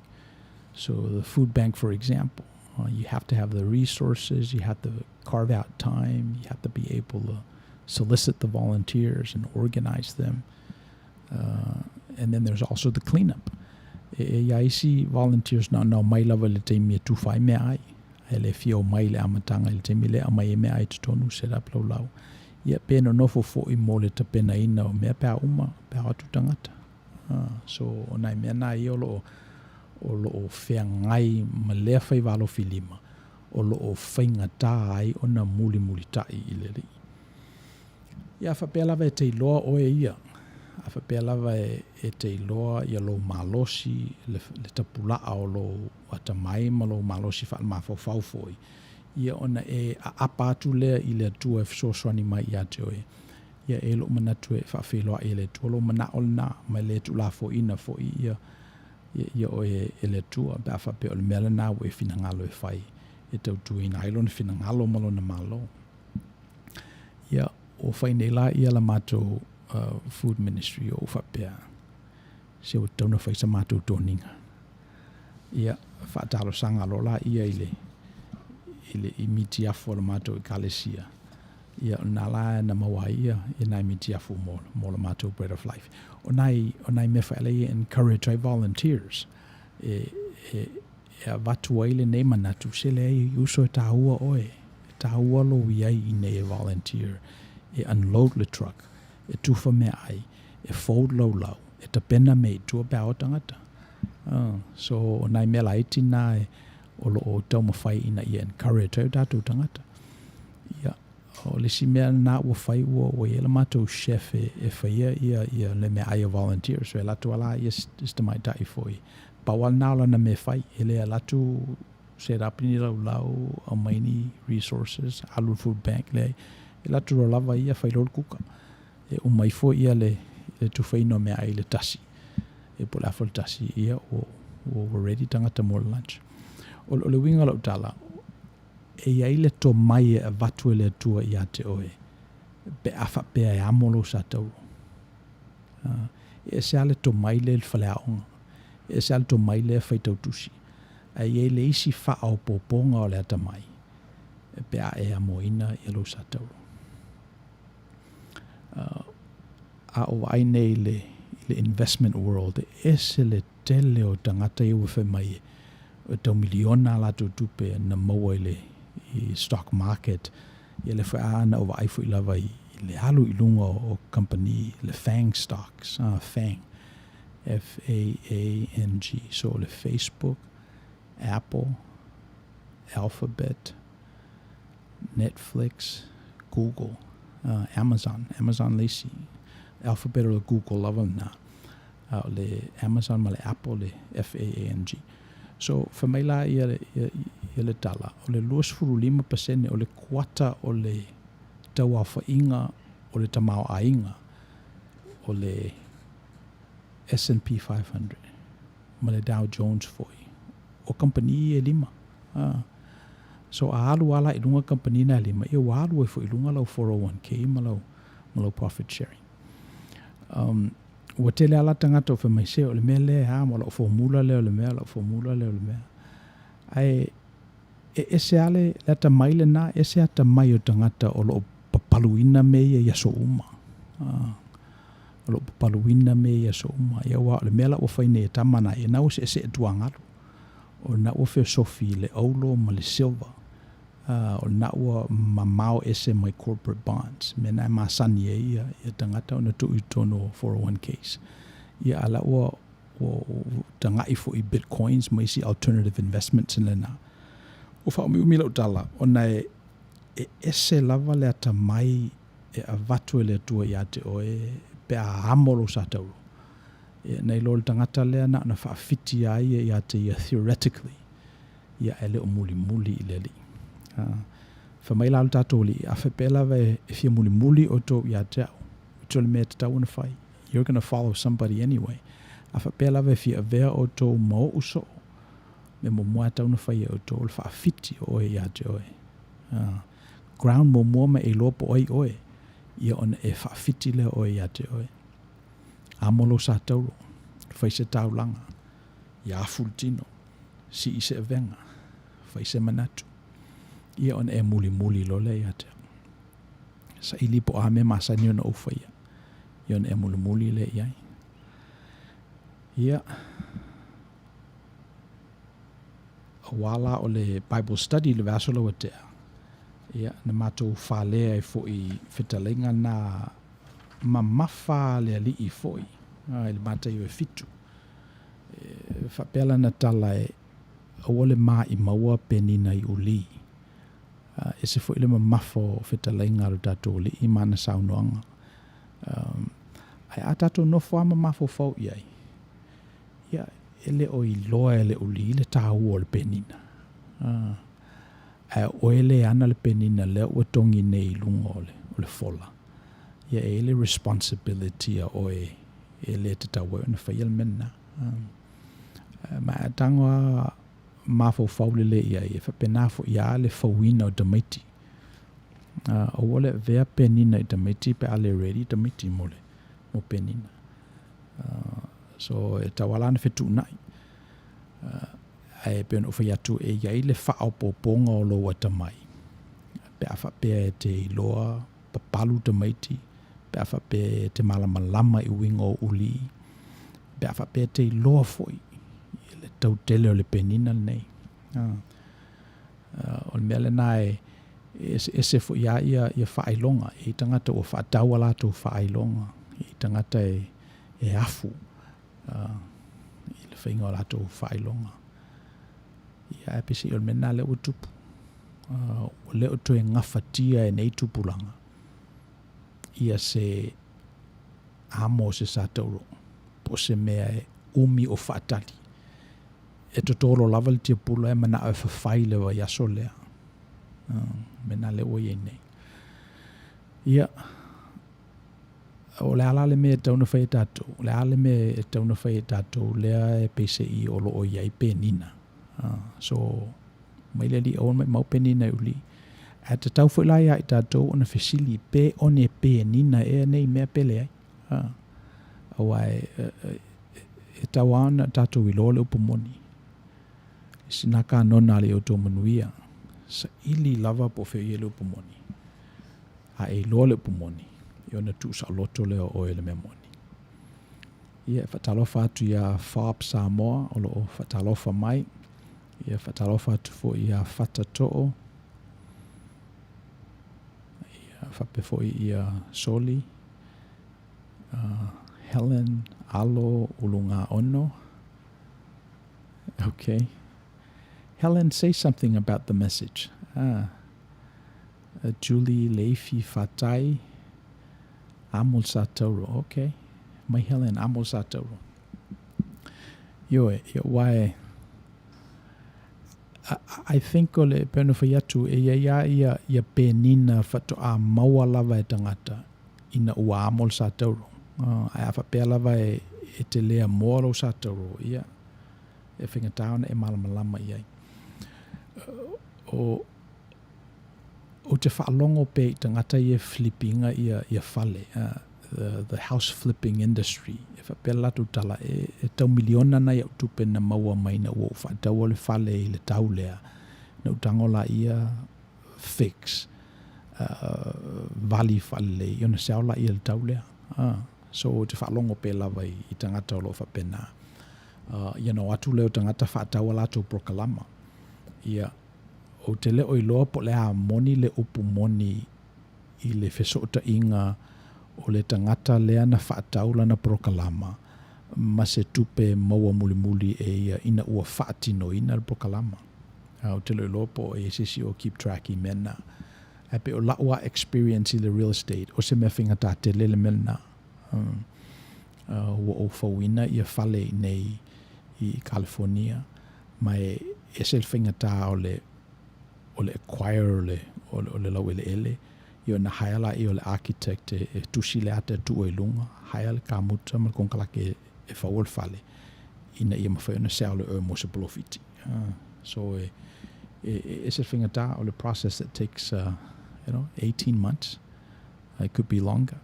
So the food bank, for example, You have to have the resources, you have to carve out time, you have to be able to solicit the volunteers and organize them. And then there's also the cleanup. E, e i ai isi volunteers na ona omai lava i le taimi e tufa ai meaai. Ae le fia omai i le amataga i le taimi lea e aumai ai meaai i totonu, set up laulau. Ia pe nonofo foi mo le tapenaina o mea pe a uma, pe a o atu tagata. So o nai mea na ia o lo o o lo o feagai ma lea faiva alofi lima o lo o faigata ai ona mulimulitai i le Alii. Ia a faapea lava e te iloa oe ia, a faapea lava e te iloa ia lou malosi, le, le tapulaa o lou atamai ma lou malosi faalemafaufau foi, ia ona e aapa atu lea i le Atua e fesoasoani mai ia te oe. Ia e lou manatu e faafeiloai e le Atua lou manao lena, ma e le tuulafoaiina foi ia, ia, ia oe e le Atua, pe a faapea o le mea lena ua e finagalo e fai, e tautuaina ai Lona finagalo ma Lona Malo. Ia, ua fai nei la ia la matou food ministry o ou faapea, se ua tatau ona fai sa matou toniga. Ia, faatalosaga loa la ia i le, i le i mitiafu a le matou ekalesia. Ia, o lena la na maua ai ia, ia nai mitiafu mo, mo la matou Bread of Life. O nai, o nai mea faila ia e encourage ai volunteers e, e, e avatu ai lenei manatu, se leai, uso e taua oe, e taua lou i ai i nei e volunteer, e unload le truck, e tufa meaai, e fold laulau, e tapena mea i tua pe a o tagata. So, o nai mea laiti na e, o lo o taumafai ina ia encourage ai o tatou tagata. Ia, o le isi mea na ua fai ua, ua i ai la matou chef e, e faia ia, ia le meaai a volunteers. So e alu atu lava la ia si tamaitai foi. Pau lava lena o lana mea e fai, e le alu atu set up ni laulau, aumai ni resources, alu i le food bank, leai. E alu atu loa lava ia fai loa le kuka. E uma ifo ia le, le tufaina o meaai i le tasi. E po o le afa o le tasi, ia ua, ua ready tagata mo le lunch. O, o le uiga o lau tala, e i ai le tomai e avatu e le Atua ia te oe, pe a faapea e amo lou sa tauro. E ese lava le tomai lea i le faleaoga, e ese lava le tomai lea e faitau tusi, ae i ai le isi faaopoopoga o le atamai pe a e amoina ia lou sa tauro. A o vaai nei i le, i le investment world, e ese le tele o tagata ia ua fai mai e tau miliona a latou tupe na maua i le i stock market. Ia lea foi a na ou vaai foi lava i le alu i luga o kamupani, le FANG stocks, FANG, F-A-A-N-G, so o le Facebook, Apple, Alphabet, Netflix, Google, Amazon, Amazon le isi, Alphabet o le Google lava lena, a o le Amazon ma le Apple le F-A-A-N-G. So, fai mai la ia, ia, ia le tala, o le 25% o le kuata o le tauaofaiga o le tamaoaiga o le S&P 500 ma le Dow Jones foi, o kamupani ia e lima. A. So a alu lava la i luga kamupani na e lima, ia ua alu ai foi i luga lau 401k ma lau, ma lau profit sharing. Um, ua tele lava la tagata o fai mai, se o le mea lea e a, ma o lau formula lea o le mea, o lau formula lea o le mea. Ae e ese lava le, le atamai lena, ese atamai o tagata o lo o papaluina mea ia i aso uma. Uh, o lo o papaluina mea i aso uma. Ia aua o le mea la ua fai nei e tama na, ia na ua seesee tuagalu. O lena ua feosofi i le auro ma le silver. O lena ua mamao ese mai corporate bonds. Mea na e masani ai ia, ia tagata ona tuu i totonu o 401ks. Ia a la ua, ua, ua tagai foi i bitcoins ma isi alternative investments lena. Ua faaumiumi lau tala, ona e, e ese lava le atamai e avatu e le Atua ia te oe pe a amo lou sa tauro. Ia, nai lo le tagata lea na ona faafiti a ia ia te ia theoretically, ia ae le o mulimuli i le Alii. Ha. Fai mai la lo tatou Alii, a faapea lava e, e fia mulimuli outou ia te au, which o le mea e tatau ona fai. You're gonna follow somebody anyway. A faapea lava e fia avea outou ma ou soo, mea muamua e tatau ona fai e outou o le faafiti o oe ia te oe. Ha. Ground muamua ma e iloa po o ai oe, ia ona e faafiti lea o oe ia te oe. Amo lou sa tauro, fai se taulaga, ia afu le tino, sii se avega, Fai se manatu. Ia ona e mulimuli loa lea ia te au. Saili po o a mea masani ona ou faia. Ia ona e mulimuli lea i ai. Ia, aua la o le Bible study i le vaiaso lea ua tea, ia, na matou falea ai foi i fetalaiga na mamafa a le Alii foi i le Mataio e 7. E faapea lana tala e aua le maʻimau penina i uli. E ese foi le mamafa o fetalaiga a lo tatou Alii ma ana saunoaga. Ae a tatou nofo lava ma mafaufau i ai, ia, e le o iloa e le uli le taua o le penina. Ae o oe lea e ana le penina lea ua togi nei i luga o le, o le fola. Ia, e i ai le responsibility a oe e le tatau ai ona faia le mea lena. Ma a tago lava mafaufau lelei i ai, e faapena foi lava le fauina o tamaiti. Aua le avea penina i tamaiti pe a le ready tamaiti mo le mo penina. So e tatau lava la ona fetuunai. Ae pei ona ou fai atu e i ai le faaopoopoga o lou atamai pe a faapea e te iloa papalu tamaiti, pe a faapea e te malamalama i uiga o uli, pe a faapea e te iloa foi i le tau tele o le penina lenei. O le mea lena e eseese foi lava ia, ia faailoga. E i ai tagata ua faatau a latou faailoga, e i ai tagata e, e afu i le faiga o latou faailoga. Ia, ae peiseai o le mea lena lea ua tupu. Ua le o toe gafatia e nei tupulaga ia se amo o se satauro po o se mea e umi o faatali. E totolo lava le tiapula e manao e fafai i le vaiaso lea. Mea lena lea ua i ai nei. Ia, o le a la le mea e tatau ona fai e tatou? O le a le mea e tatau ona fai e tatou lea e peiseai o lo o i ai penina? So, mai le Alii aua ne maumau penina e uli. Ae tatau foi la ia i tatou ona fesili pe o ni penina ea nei mea pe leai. Aua e, e tatau lava ona tatou iloa le upu moni. Sina kanona a le outou manuia, saili lava po o fea o i ai le upu moni. A e iloa le upu moni, ia ona tuusaoloto lea o oe i le mea moni. Ia, e faatalofa atu iā Fob Samoa o lo o faatalofa mai. Ia, faatalofa atu foi iā Fata Too. Ia, faapea foi ia Soli, Helen Alo Ulugaono. Okay. Helen, say something about the message. Ah. Julie Leifi Fatai, Amol Satauro. Okay. Mai Helen, Amol Satauro. Ioe, ia ua e... I think o le pei ona fai atu, e i ai lava ia, ia penina faatoa maua lava e tagata ina ua amo le satauro. Ae a faapea lava e, e te le amoa lou satauro, ia, e faigata ona e malamalama i ai. O, Ou te faalogo pea i tagata ia e flip ina ia, ia fale, the, the house flipping industry. E faapea le latou tala, e, e tau miliona nai au tupe na maua mai ina ua ou faataua le fale i le tau lea, na ou tago laia fix, vali faalelei, ona sell laia i le tau lea. So ou te faalogo pea lava i, i tagata o lo o faapena. Ia ona o atu lea o tagata faatau a latou polokalama. Ia, Ou te le o iloa po o le a moni le upu moni i le fesootaiga o le tagata lea na faatau lana polokalama ma se tupe maua mulimuli e ia ina ua faatinoina le polokalama. Ou te le o iloa po o i ai se isi o keep track i mea na. Ae pei o la'u lava experience i le real estate, o se mea faigata tele le mea lena. Ua ou fauina ia fale i nei i California ma e ese le faigata o le o le acquire o le o le, o le laueleele ia ona hire laia o le architect e, e tusi le ata e tuu ai i luga, hire le kamuta ma le konekarake e faua le fale ina ia mafai ona sell e oe mo se polofiti. So e, e, e ese le faigata o le process that takes you know, 18 months. It could be longer.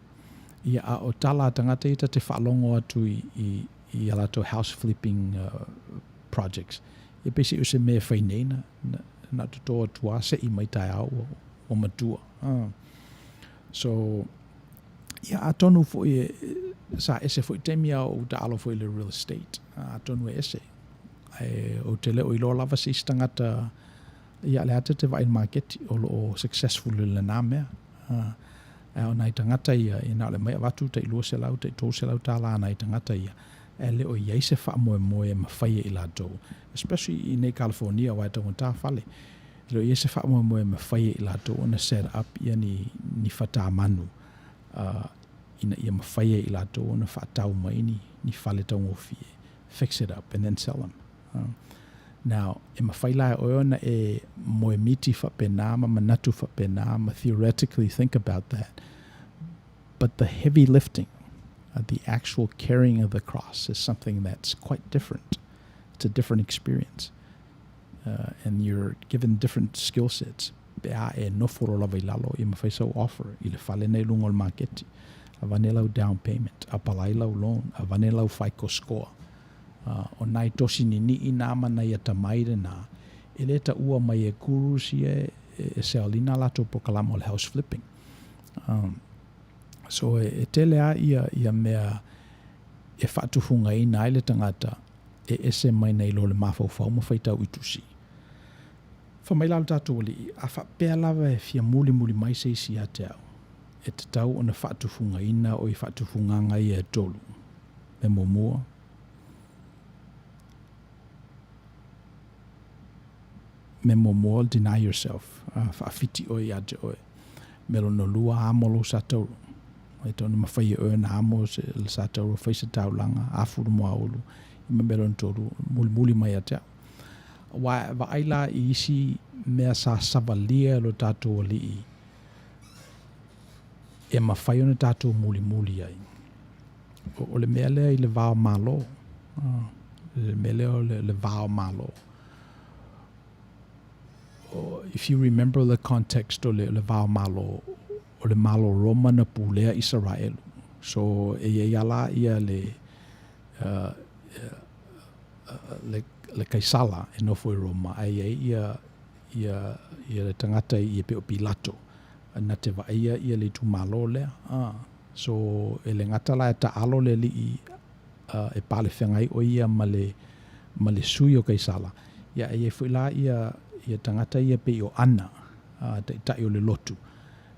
Ia, a o tala a tagata ia ta te faalogo atu i, i, i a latou house flipping projects. Ia pei se o se mea e fai nei na, na, Na o toto atu lava se'i mai taeao ua, ua matua. So, ia atonu foi e, sa ese foi taimi a o ou taalo foi i le real estate. Atonu e ese. Ae ou te le o iloa lava se isi tagata ia le ata te vaai i le maketi o lo o successful i lena mea. Ae o nai tagata ia, ia na o le aumai avatu tai $200 tai $300 a nai tagata ia, ae le o i ai se faamoemoe e mafai e i latou, especially i inei i California aua e taugata fale, e le o i ai se faamoemoe e mafai e i latou ona set up ia ni, ni fatamanu ina ia mafai e i latou ona faatau mai ni, ni fale taugofie, fix it up and then sell them. Now, e mafai la e oe ona e moemiti faapena ma manatu faapena ma theoretically think about that, but the heavy lifting, the actual carrying of the cross is something that's quite different. It's a different experience. And you're given different skill sets pe a e nofo loa lava i lalo, ia mafai sau offer i le fale nei luga o le maketi, avane lau down payment, apalai lau loan, avane lau FICO score. O nai tosi nini'i nā ma nai atamai lenā, e le taua mai e gurus ia e sell ina a latou polokalama o le house flipping. So e tele lava ia mea e faatufugaina ai le tagata e ese mai nei lo le mafaufau ma faitau i tusi. Fai mai la lo tatou Alii, a faapea lava e fia mulimuli mai se isi ia te au, e tatau ona faatufugaina oe i faatufugaga ia e tolu. Mea muamua, mea muamua, deny yourself, faawhiti oe ia te oe. Mea lona lua, amo lou satauro. E tatau ona mafai e oe ona amo le satauro, fai se taulaga, afu le moaulu, ma mea lona tolu, mulimuli mai ia te au. Aua e vaai la i isi mea sa savalia e lo tatou Alii e mafai ona tatou mulimuli ai. O le mea lea i le va o Malo, le mea lea o le va o Malo. If you remember the context o le va o Malo, o le Malo Roma na pulea Isaraelu. So e i ai lava la ia le le Kaisala e nofo i Roma, ae i ai ia ia ia le tagata i e pei o Pilato na te vaaia ia le itumalo lea. So e le gata la e taalo le alii e palefeagai ʻoe ia ma le ma le sui o Kaisala, ia ae i ai foi la ia ia tagata ia pei o Ana, taitai o le lotu,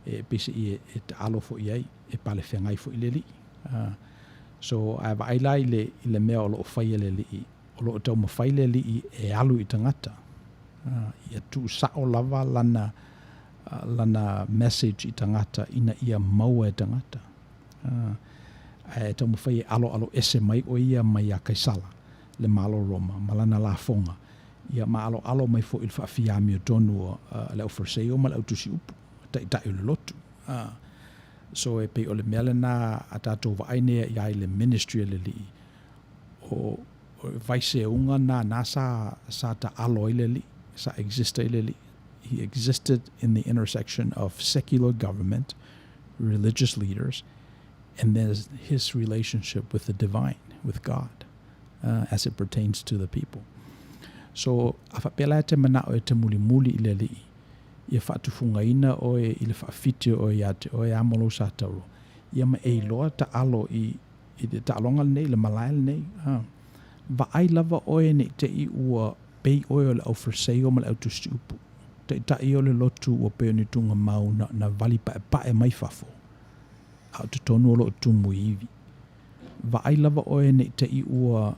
e peiseai e taalo foi i ai, e palefeagai foi le alii. So ae vaai la i le i le mea o lo o fai e le alii, o lo o taumafai le alii e alu i tagata, ia tuusao lava lana lana message i tagata ina ia maua e tagata. Ae taumafai e aloalo ese mai ʻoe ia mai iā Kaisala, le Malo Roma, ma lana lafoga, ia ma aloalo mai foi i le faafiamiotonu a le au Fariseo ma le au tusiupu, taitai o le lotu. So e pei o le mea lena a tatou vaai nei ia i le ministry a le Alii, o vaiseuga na na sa sa taalo ai le Alii, sa exist ai le Alii. He existed in the intersection of secular government, religious leaders, and then his relationship with the divine, with God, as it pertains to the people. So, a faapea la e te manao e te mulimuli i le Alii, ia faatufugaina oe i le faafiti o oe ia te oe amo lou satauro, ia ma e iloa taalo i, i le taaloga lenei, le malae lenei. Vaai lava oe ne i te i ua pei oe o le au Fariseo ma le au tusiupu, taitai o le lotu ua pei o ni tugamau na, na wali paepae mai fafo, a o totonu o lo o tumu i iwi. Vaai lava oe ne i te i ua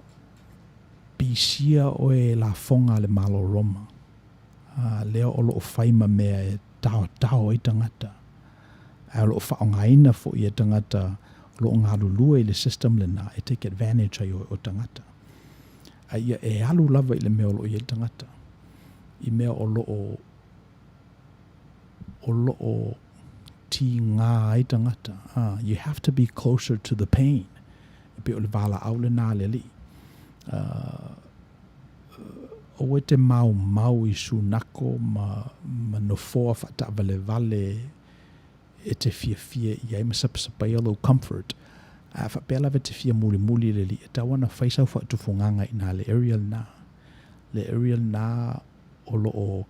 pisia oe e lafoga a le Malo Roma, a, lea o lo o fai ma mea e taotao ai tagata, ae o lo o faaaogaina foi e tagata o lo o galulue i le system lena e take advantage ai o tagata. A ia e alu lava i le mea o lo o i ai le tagata, i mea o lo o o lo o tigā ai tagata. You have to be closer to the pain. E pei o le valaau lena a le Alii. Aua e te maumau i sunako ma ma nofoa faataavalevale e te fiafia i ai ma sapasapaia lou comfort. A faapea lava e te fia mulimuli i le Alii, e tatau ona fai sau faatufugaga i ina le area lena. Le area lena o lo o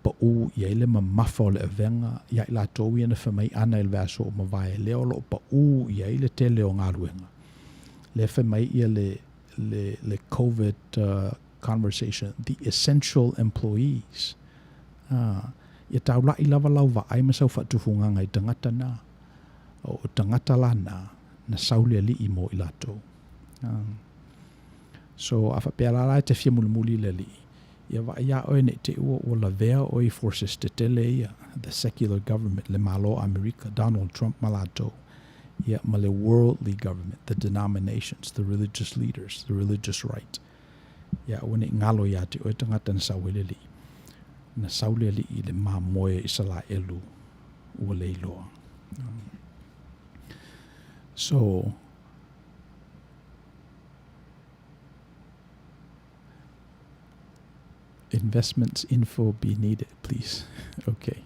paʻū i ai le mamafa o le avega iā i latou ia na fai mai ana i le vaiaso ua mavae, lea o lo o paʻū i ai le tele o galuega. Lea fai mai ia le, le, le COVID conversation, the essential employees. Ia taulaʻi lava lau vaai ma sau faatufugaga i tagata na. O tagata la na, na sau le Alii mo i latou. So, a faapea la la e te fia mulimuli i le Alii, ia vaai iā oe ne i te i ua lavea oe i forces tetele ia, the secular government, le Malo o Amerika, Donald Trump ma latou, ia, ma le worldly government, the denominations, the religious leaders, the religious right. Ia, aua ne i galo iā te oe tagata na sau ai le Alii. Na sau le Alii i le mamoe o Isalaelu ua le iloa. So, Investments info be needed, please. Okay.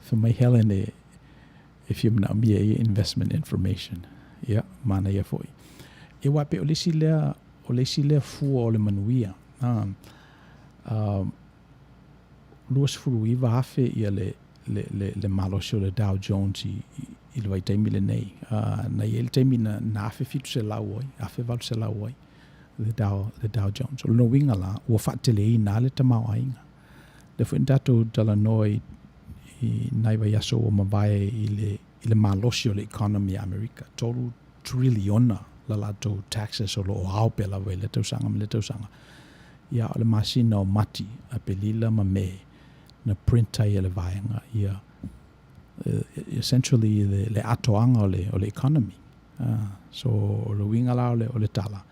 Fai mai Helen e, e fia manaomia e ia investment information. Ia, manaia foi. E aua pei o le isi lea, o le isi lea fua o le manuia. 29,000 ia le, le, le, le malosi o le Dow Jones i, i, i le vaitaimi lenei. Na i ai le taimi na, na 1700 ai, 1800 ai le Dow, le Dow Jones. O lona uiga la, ua faateleina lava le tamaoaiga. Lea foi na tatou talanoa i, i nai vaiaso ua mavae i le, i le malosi o le economy a Amerika. 3 triliona la latou taxes o lo o ao pea lava i lea tausaga ma lea tausaga. Ia, o le masina o Mati, Apelila ma Me, na print ai e le vaega ia, essentially le, le atoaga o le, o le economy. So, o le uiga la o le, o le tala,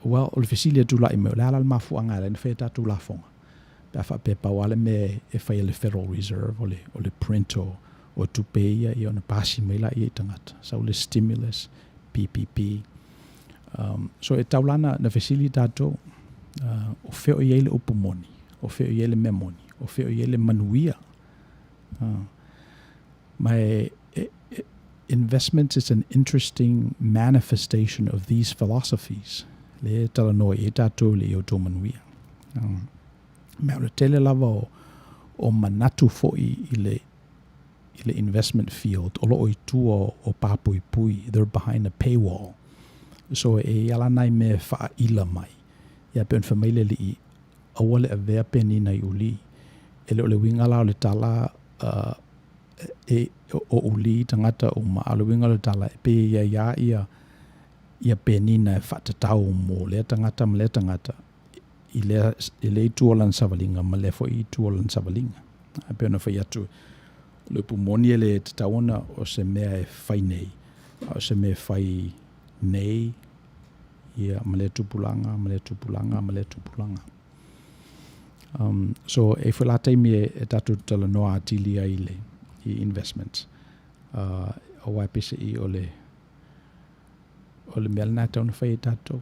well, o le fesili e tulai mai, o le a la le mafuaaga e ala ai ona fai a tatou lafoga? Pe a faapea pau lava le mea e fai e le Federal Reserve o le, o le print o, o tupe ia, ia ona pasi mai laia i tagata. Sau le stimulus, PPP. So e tau la na, na fesili tatou, o fea o i ai le upu moni? O fea o i ai le mea moni? O fea o i ai le manuia? Ma e, e, e, investments is an interesting manifestation of these philosophies. Le talanoa i ai tatou i le i outou manuia. Mea o le tele lava o, o manatu foi i le, i le investment field o lo o i tua o pāpuipui, they're behind a paywall. So e i ai la nai mea e faaila mai. Ia pei ona fai mai le alii, aua le avea penina i uli. E le o le uiga la o le tala uh, e, o uli tagata uma, a o le uiga o le tala e pei e i ai lava ia, ia penina e faatatau mo lea tagata ma lea tagata i lea, i lea itu o lana savaliga ma lea foi itu o lana savaliga. E pei ona fai atu, o le upu moni e le tatau ona o se mea e fai nei, a o se mea e fai nei, ia, ma lea tupulaga, ma lea tupulaga, ma lea tupulaga. So, e i ai foi la taimi e, e tatou talanoa atili ai i le i investments. Aua e peiseai o le, O le mea lena e tatau ona fai e tatou.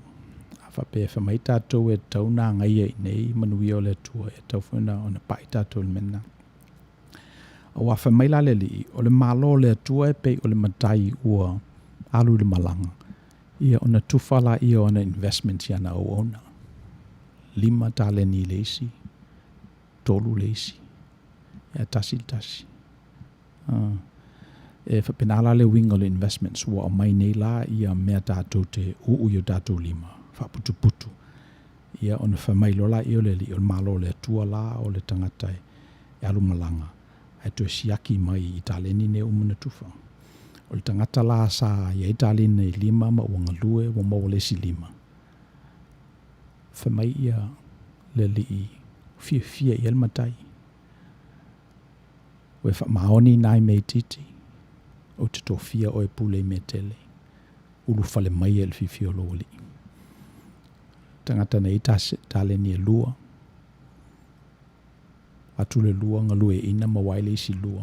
A faapea e fai mai tatou e tatau ona agaia i inei manuia o le Atua, e tatau foi ona, ona pai tatou i le mea lena. Aua fai mai la le Alii, o le Malo o le Atua e pei o le matai ua alu i le malaga, ia ona tufa laia o ana investments i ana auauna. 5 taleni i le isi, 3 le isi, ia 1 le tasi. E faapena la le uiga o le investments, ua aumai nei la ia mea tatou te uu i o tatou lima, faaputuputu, ia ona fai mai loa laia o le Alii, o le Malo o le Atua la o le tagata e alu malaga, ae toe siaki mai i taleni nei uma na tufa. O le tagata la sa i ai taleni i lima ma ua galue ua maua le isi lima, fai mai ia le Alii, fiafia i ai le matai. Ua e faamaoni i nai mea itiiti, ou te tofia oe e pule i mea tele, ulufale mai e le fiafia o lou alii. Tagata na i taleni e lua, atu le lua galueaiina maua ai le isi lua.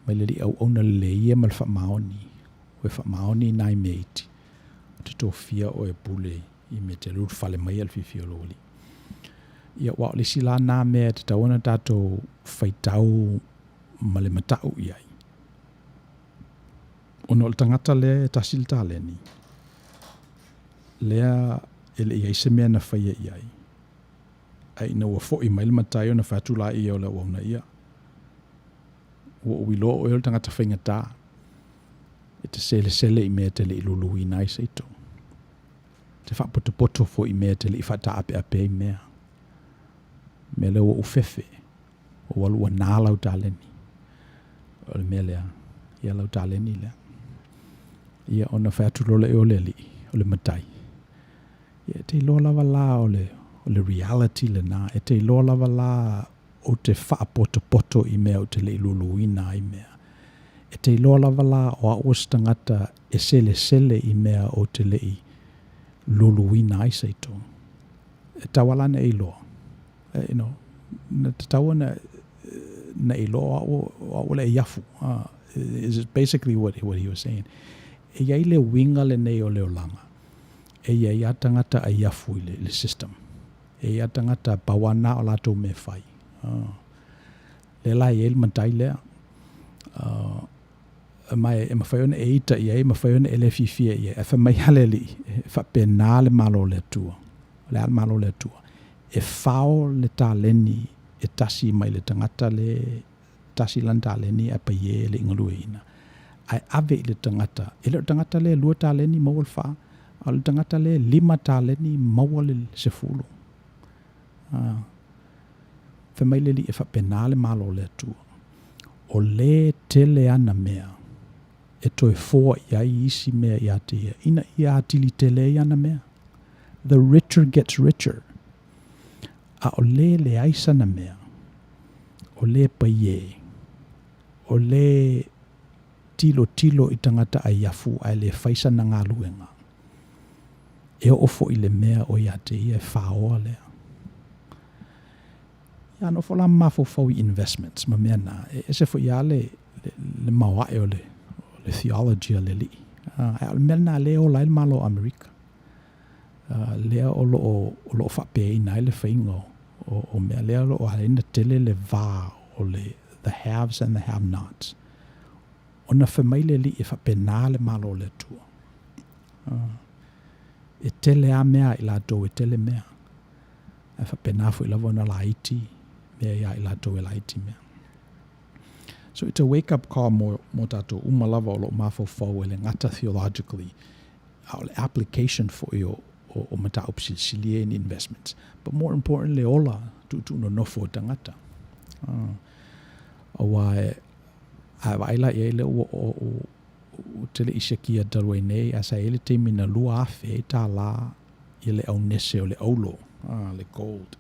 Mai le alii auauna lelei ia ma le faamaoni, ua e faamaoni i nai mea iti, ou te tofia oe e pule i mea tele, ulufale mai e le fiafia o lou alii. Ia, aua o le isi la na mea e tatau ona tatou faitau ma le matau i ai, ona o le tagata lea e tasi le taleni, lea e le i ai se mea na faia i ai. Ae ina ua foʻi mai le matai ona fai atu laia o le auauna, Ia, ua ou iloa o oe o le tagata faigata, e te selesele i mea e te le i luluina ai se ito, e te faapotopoto foi i mea e te le i faataapeape ai mea. O le mea lea ua ou fefe, ua ou alu ua na lau taleni. O le mea lea, ia lau taleni lea. Ia ona fai atu loa lea o le alii, o le matai, ia e te iloa lava la o le, o le reality lena, e te iloa lava la ou te faapotopoto i mea ou te le i luluina ai mea. E te iloa lava la o au o se tagata e selesele i mea ou te le i luluina ai se ito. E tatau lava la ona e iloa, you know, na tatau ona na e iloa o au, o au o le aiafu. Is basically what, what he was saying. E i ai le uiga lenei o le olaga, e i ai lava tagata aiafu i le, le system. E i ai lava tagata pau lava na o latou mea e fai. Lea la e i ai le matai lea. Ma e mafai ona e ita i ai, e mafai ona e le fiafia i ai, ae fai mai lava le Alii, e faapena le Malo o le Atua. O le a le Malo o le Atua? E fao le taleni e tasi mai le tagata le tasi lana taleni ae paie e le i galueaiina, ae ave i le tagata, e le o le tagata lea e lua taleni maua le fa, a o le tagata lea e lima taleni maua le 10. Fai mai le Alii e faapena le Malo o le Atua, o lē tele ana mea e toe foa i ai isi mea ia te ia, ina ia atili tele ai ana mea. The richer gets richer. A o lē leai sana mea, o lē paiē, o lē tilotilo i tagata aiafu ae le fai sana galuega, e oo foi i le mea o ia te ia e faoa lea. Ia, a nofo la ma mafaufau i investments ma mea na, e ese foi lava le, le, le maoae o le, o le theology a le alii. Ae o le mea lena lea e ola ai le Malo o Amerika. Lea o lo o, o lo o faapeaina ai le faiga o, o, o mea lea o lo o ala ai ona tele le va o le the haves and the have-nots. Ona fai mai le Alii e faapena le Malo o le Atua. E tele lava mea a i latou e tele mea. Ae faapena foi lava ona laiti mea ia i latou e laiti mea. So it's a wake up call mo, mo tatou uma lava o lo o mafaufau e le gata theologically, a o le application foi o, o, o mataupu silisili ia in investments. But more important, le ola tuutuu nonofo o tagata. Aua e, a vaai la i ai lea ua, ua, ou te le i siakia talu ai nei, ae sa i ai le taimi na 2000 ai tālā i le aunese o le auro, le gold.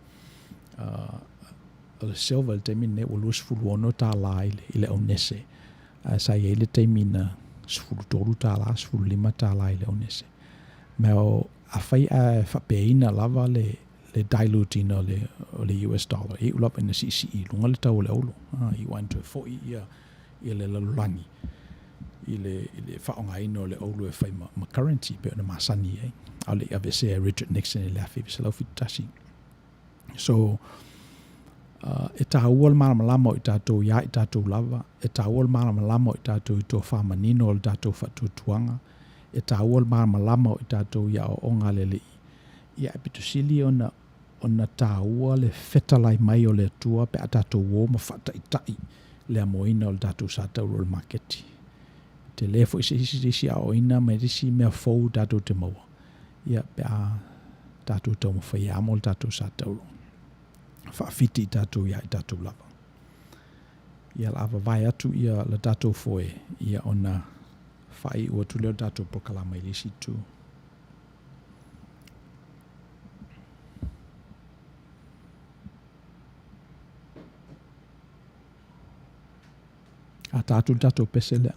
O le silver i le taimi lenei ua 26 tālā i le, i le aunese, ae sa i ai le taimi na 13 tālā, 15 tālā i le aunese. Ma o, afai ae faapeaina lava le, le dilute ina o le, o le US dollar, e iu lava ina siisii i luga le tau o le auro, e iu lava ina toe foi ia, i le lalolagi i le, i le faaaogaina o le auro e fai ma, ma currency pei ona masani ai, a o le i aveesea e Richard Nixon i le 1971. So, e taua le malamalama o i tatou iā i tatou lava, e taua le malamalama o i tatou i tofa manino o le tatou faatuatuaga, e taua le malamalama o i tatou i aoaoga a le Alii. Ia, e pito sili ona ona taua le fetalai mai o le Atua pe a tatou o ma faataitai le amoina o le tatou sa tauro i le maketi. E tele foi se isi se isi aoaoina ma isi mea fou tatou te maua, ia, pe a tatou taumafai e amo le tatou sa tauro. Faafiti i tatou iā i tatou lava. Ia, la a vavae atu ia le tatou foe, ia ona faaiu atu lea o le tatou polokalama i le isi itu. A tā atu le tatou pese lea.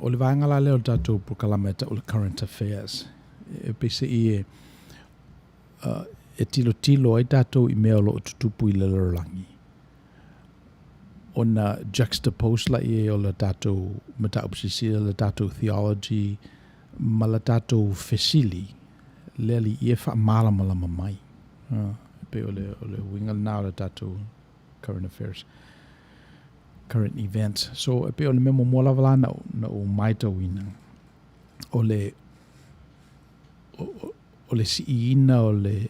O le vaega la lea o le tatou polokalame e tau o le Current Affairs, e peiseai e, e tilotilo ai tatou i mea o lo o tutupu i le lalolagi, ona juxtapose laia o le tatou mataupu silisili, le tatou theology ma le tatou fesili, le Alii e faamalamalama mai. E pei o le, o le uiga lena o le tatou current affairs, current events. So, e pei o le mea muamua lava la na, na ou matauina, o le, o, o le siiina o le,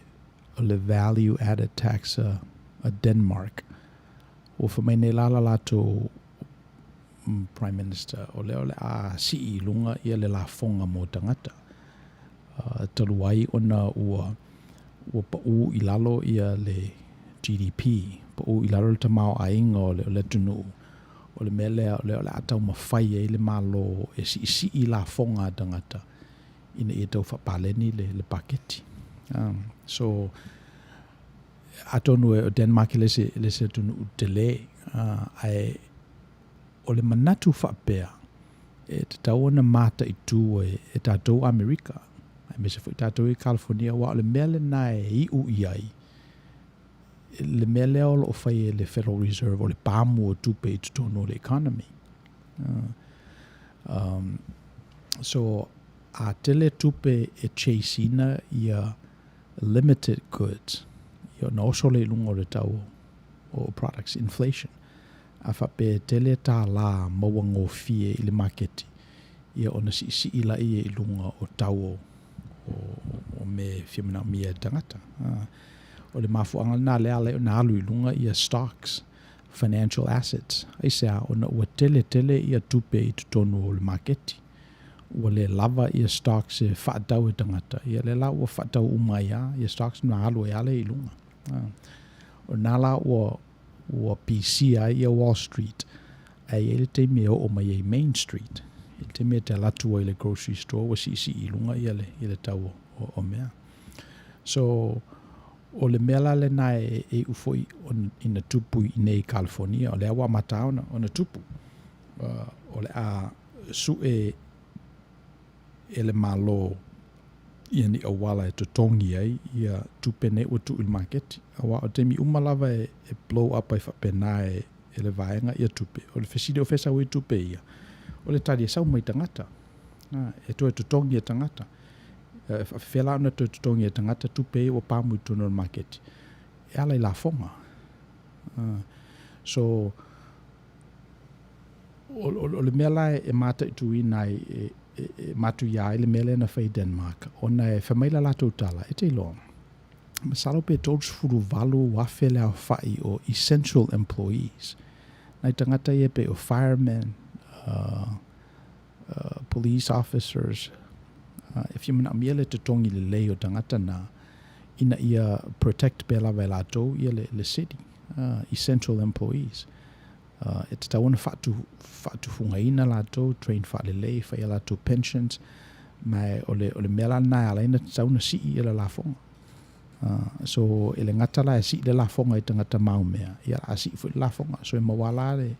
o le value added tax a, a Denmark. Ua fai mai nei la la latou Prime Minister, o lea o le a sii i luga ia le lafoga mo tagata. Talu ai ona ua ua paʻū i lalo ia le GDP, paʻū i lalo le tamaoaiga o le o le atunuu, o le mea lea o lea o le a taumafai ai le Malo e siisii lafoga a tagata ina ia tau faapaleni le le paketi. So, atonu o Denmark e le se, le se atunuu telē, ae o le manatu faapea, e tatau ona mataitū e, e tatou Amerika, aemaise foi tatou i Kalifonia, aua o le mea lena e iu i ai, le mea lea o lo o fai e le Federal Reserve, o le pamu o tupe i totonu o le economy. So, a tele tupe e chase ina ia limited goods, ia ona oso lea i luga o le tau o products, inflation. A faapea e tele tālā maua gofie i le maketi, ia ona siisii laia i luga o tau o, o, o mea e fia manaomia e tagata. O le mafuaaga lena lea e ala ai ona alu i luga ia stocks, financial assets. Aisea? Ona ua tele tele ia tupe i totonu o le maketi. Ua le lava ia stocks e faatau e tagata, ia lea la ua faatau uma ai lava ia stocks ma alu ai lava lea i luga. O lena la ua ua pisia ai ia Wall Street, ae i ai le taimi e oo mai ai Main Street. I le taimi e te alu atu ai i le grocery store ua siisii i luga ia le, ia le tau o, o mea. So, o le mea la lena e, e iu foi ina tupu i inei i California, o lea ua amata ona, ona tupu. O le a sue e le Malo ia ni auala e totogi ai ia tupe nei ua tuu i le maketi. Aua o taimi uma lava e, e blow up ai faapena e, e le vaega ia tupe, o le fesili o fea e sau ai tupe ia, o le tali e sau mai tagata. E toe totogi e tagata. E faafefea la ona toe totogi e tagata tupe ia ua pamu i totonu o le maketi? E ala i lafoga. So, o, o, o le mea la e mataituina ai, e, e, e matuia ai le mea lea na fai i Denmark, ona e fai mai la latou tala, e te iloa, masalo pe 38,000 le aofai o essential employees. Nai tagata ia pei o firemen, police officers, e fia manaomia le totogi lelei o tagata na, ina ia protect pea lava e latou ia le, le city, essential employees. E tatau ona faatufugaina latou, train faalelei, fai a latou pensions, ma o le, o le mea la lena e ala ai ona tatau ona sii ia le lafoga. So, e le gata la e sii le lafoga i tagata maumea, ia a sii foi le lafoga. So, e maua la le,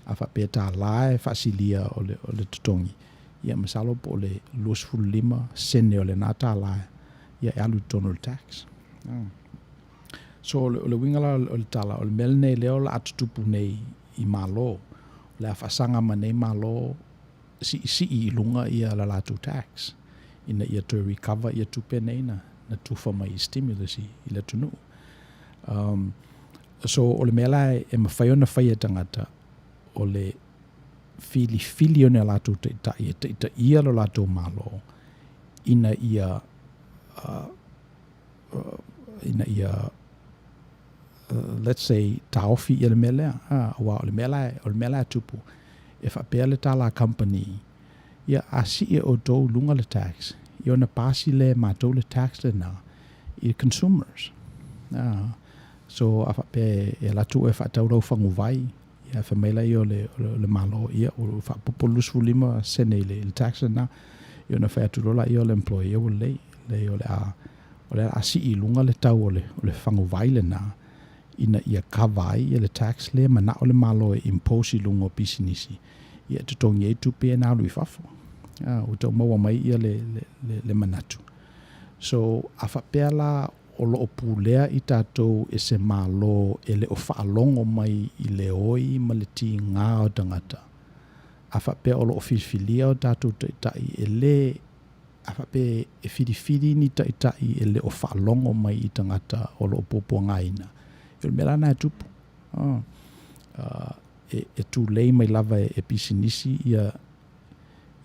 a faapea $1 e faasilia o le, o le totogi, ia masalo po o le 25 sene o lena $1, ia e alu i totonu o le tax. So, o le, o le uiga la o le tala, o le mea lenei lea o le a tutupu nei i Malo, o le a faasaga ma nei Malo siisii i luga ia la latou tax, ina ia toe recover ia tupe nei na, na tufa mai i stimulus i, i le atunuu. So, o le mea la e, e mafai ona fai e tagata, o le filifili o ni a latou taitai e taitaia lo latou Malo, ina ia ina ia let's say taofi ia le mea lea, aua o le mea la o le mea la e tupu, e faapea le tala a kamupani, ia a sii e outou i luga le tax, ia ona pasi lea e matou le tax lena i consumers. So a faapea e alu atu oe e faatau lau faguvai, ia fai mai lea o le, o le, Malo, ia ua faaopoopo le 25 sene i le, i le tax lena, ia ona fai atu loa lea o le employer, ia ua lelei, lelei o le a, o le a sii i luga le tau o le, o le faguvai lena, ina ia cover ai ia le tax lea e manao le Malo e impose i luga o pisinisi, ia e totogi ai tupe ia na alu i fafo. Ua tau maua mai ia le, le, le, le manatu. So, a faapea la o lo o pulea i tatou e se Malo e le o faalogo mai i le oi ma le tiga o tagata, a faapea o lo o filifilia o tatou taitai e le, a faapea e filifili ni taitai e le o faalogo mai i tagata o lo o puapuagaina, o le mea la lena e tupu. E, e tulei mai lava e, e pisinisi ia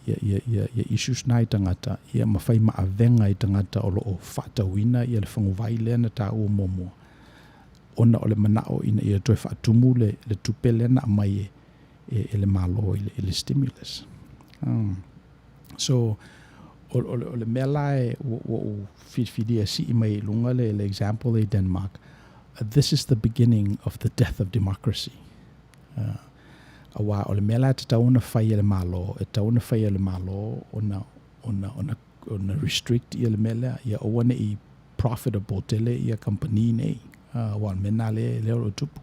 ia, ia, ia, ia issues na i tagata, ia ma fai ma avega i tagata o lo o faatauina ia le faguvai lea na taua muamua, ona o le manao ina ia toe faatumu le, le tupe lea na aumai e, e, e le Malo i le, i le stimulus. So, O le mea la e ua ou filifilia e sii mai i luga le example lea i Denmark, this is the beginning of the death of democracy. Aua o le mea la e tatau ona fai e le Malo, e tatau ona fai e le Malo ona, ona, ona, ona restrict ia le mea lea, ia aua ne i profitable tele ia kamupani nei. Aua o le mea lena lea, lea o lo o tupu.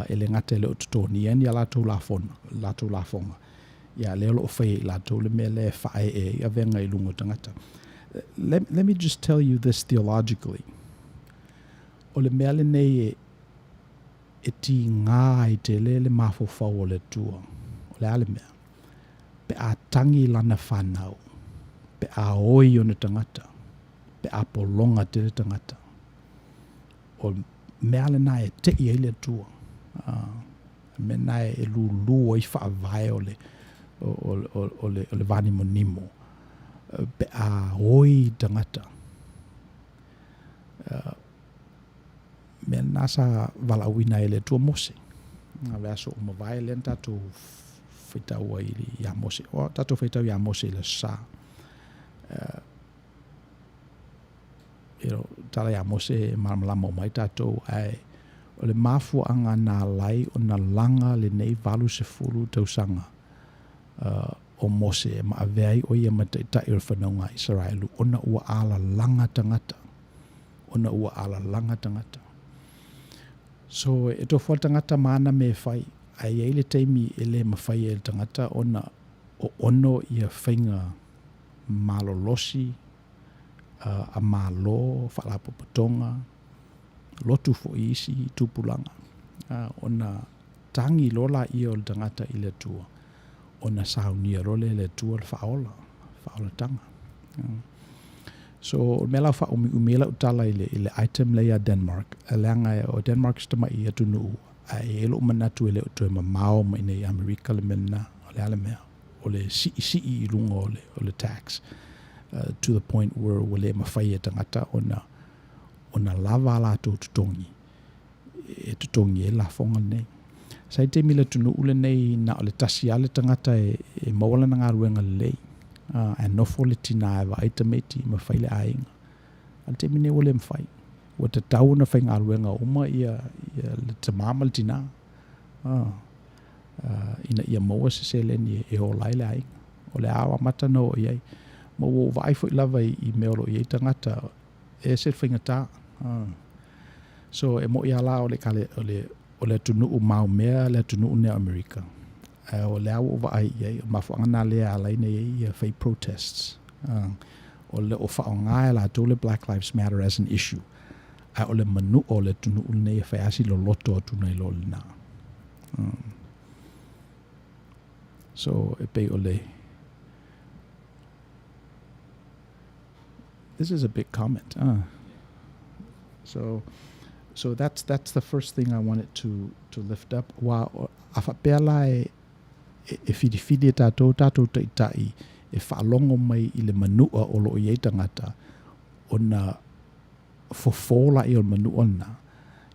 E le gata e le o totogia ni a latou lafoga, latou lafoga, ia a lea o lo o fai e i latou le mea lea e faaee ai avega i luga o tagata. Let me just tell you this theologically. O le mea lenei e, e tiga ai tele le mafaufau o le Atua. O le a le mea? Pe a tagi lana fanau, pe a oi ona tagata, pe a pologa tele tagata. O mea lena e te'i ai le Atua. Mea lena e lulu ai faavae o le, o, o, o, le, o le vanimonimo pe a oi tagata. Mea lena sa valaauina ai e le Atua Mose. A le aso ua mavae lea na tatou faitau ai ia Mose. O tatou faitau ia Mose i le Aso Sa. You know, tala ia Mose e malamalama uma ai tatou, ae o le mafuaaga na ala ai ona laga lenei 80 tausaga o Mose ma avea ai o ia ma taitai o le fanauga a Isaraelu, ona ua alalaga tagata, ona ua alalaga tagata. So, e tofu lava le tagata ma ana mea e fai, ae i ai le taimi e le mafai ai e le tagata ona oono ia faiga malolosi a Malo, Faalapotopotoga, lotu foi i isi tupulaga, ona tagi loa laia o le tagata i le Atua, ona saunia loa lea e le Atua le faaola, faaolataga. So, o le mea la ua faaumiumi ai lau tala i le, i le item lea ia Denmark, leaga o Denmark se tamai atunuu, ae i ai lou manatu e le o toe mamao mai i inei i Amerika le mea lena. O le a le mea? O le siisii i luga o le, o le tax to the point where ua le mafai e tagata ona, ona lava a latou totogi e totogi ai le lafoga lenei. Sa i ai taimi i le atunuu lenei na o le tasi lava le tagata e, e maua lana galuega lelei, ae nofo le tina e vaai tamaiti ma fai le aiga. A o le taimi lenei ua le mafai. Ua tatau ona faigaluega uma ia, ia le tama ma le tina. Ina ia maua se seleni e ola ai le aiga. O le ao amata ona oo i ai. Ma ua ou vaai foi lava i mea o lo o i ai tagata, e ese le faigata. So, e moni lava la o le, o le, o le atunuu maumea le atunuu lenei o Amerika. Ae o lea ua ou vaai i ai, o le mafuaaga lena lea e ala ai ona i ai ia fai protests. O le o faaaoga e latou le Black Lives Matter as an issue. Ae o le manua o le atunuu lenei e fai lava si loloto atu nai lo lena. So, e pei o le... This is a big comment. So, so that's, that's the first thing I wanted to, to lift up. Aua, a faapea la e, e, e filifili e tatou tatou taitai e faalogo mai i le manua o lo o i ai tagata, ona fofo laia o le manua lena,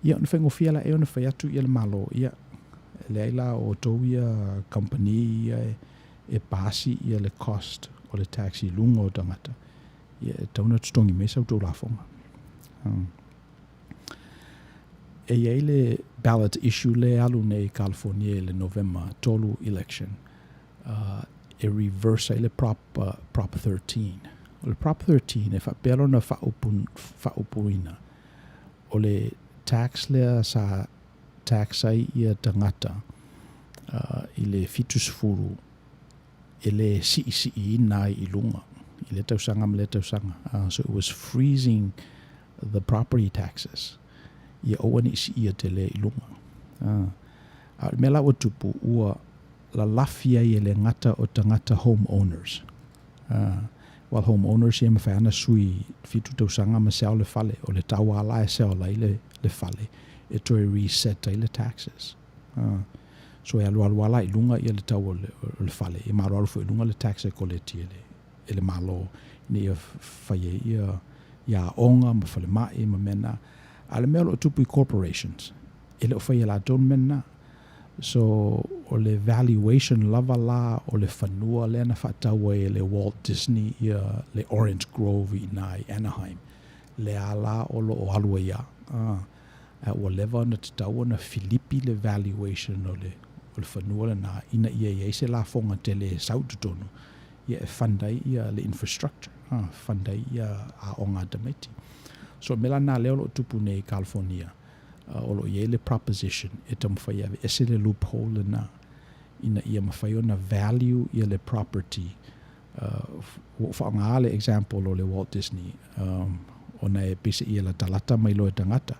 ia ona faigofie laia ona fai atu ia le Malo, ia, e leai la o outou ia kamupani ia e, e pasi ia le cost o le tax i luga o tagata, ia e tatau ona totogi mai sa outou lafoga. E i ai le ballot issue lea e alu nei i California i le Novema 3 election, e reverse ai le Prop, Prop 13. O le Prop 13 e faapea lona faaupuina, o le tax lea sa tax ai ia tagata i le 70 e le siisiiina ai i luga i lea tausaga ma lea tausaga. So it was freezing the property taxes ia aua ne i siia tele i luga. A o le mea la ua tupu, ua lalafi ai e le gata o tagata home owners. Well, home owners ia e mafai lava ona sui 7 tausaga ma sell le fale. O le tau lava la e sell ai le, le fale e toe reset ai le taxes. So e alualu lava la i luga ia le tau o le, o le fale, ia ma alualu foi i luga le tax e koleti e le, e le Malo ina ia fai ai ia, ia aoga ma falemai ma mea na. A o le mea o lo o tupu i corporations, e le o fai e latou le mea lena. So, O le valuation lava la o le fanua lea na faatau ai e le Walt Disney ia le Orange Grove i ina i Anaheim, lea la o lo o alu ai lava, a, ae ua leva ona tatau ona filipi le valuation o le o le fanua lena ina ia i ai se lafoga tele e sau i totonu, ia e fund ai ia le infrastructure, a, fund ai ia aoga a tamaiti. So o le mea la lena lea o lo o tupu nei i California, o lo o i ai le proposition e taumafai e aveese le loophole lena ina ia mafai ona value ia le property. Ua ou faaaogaina le example o le Walt Disney ona e peiseai e latalata mai loa e tagata,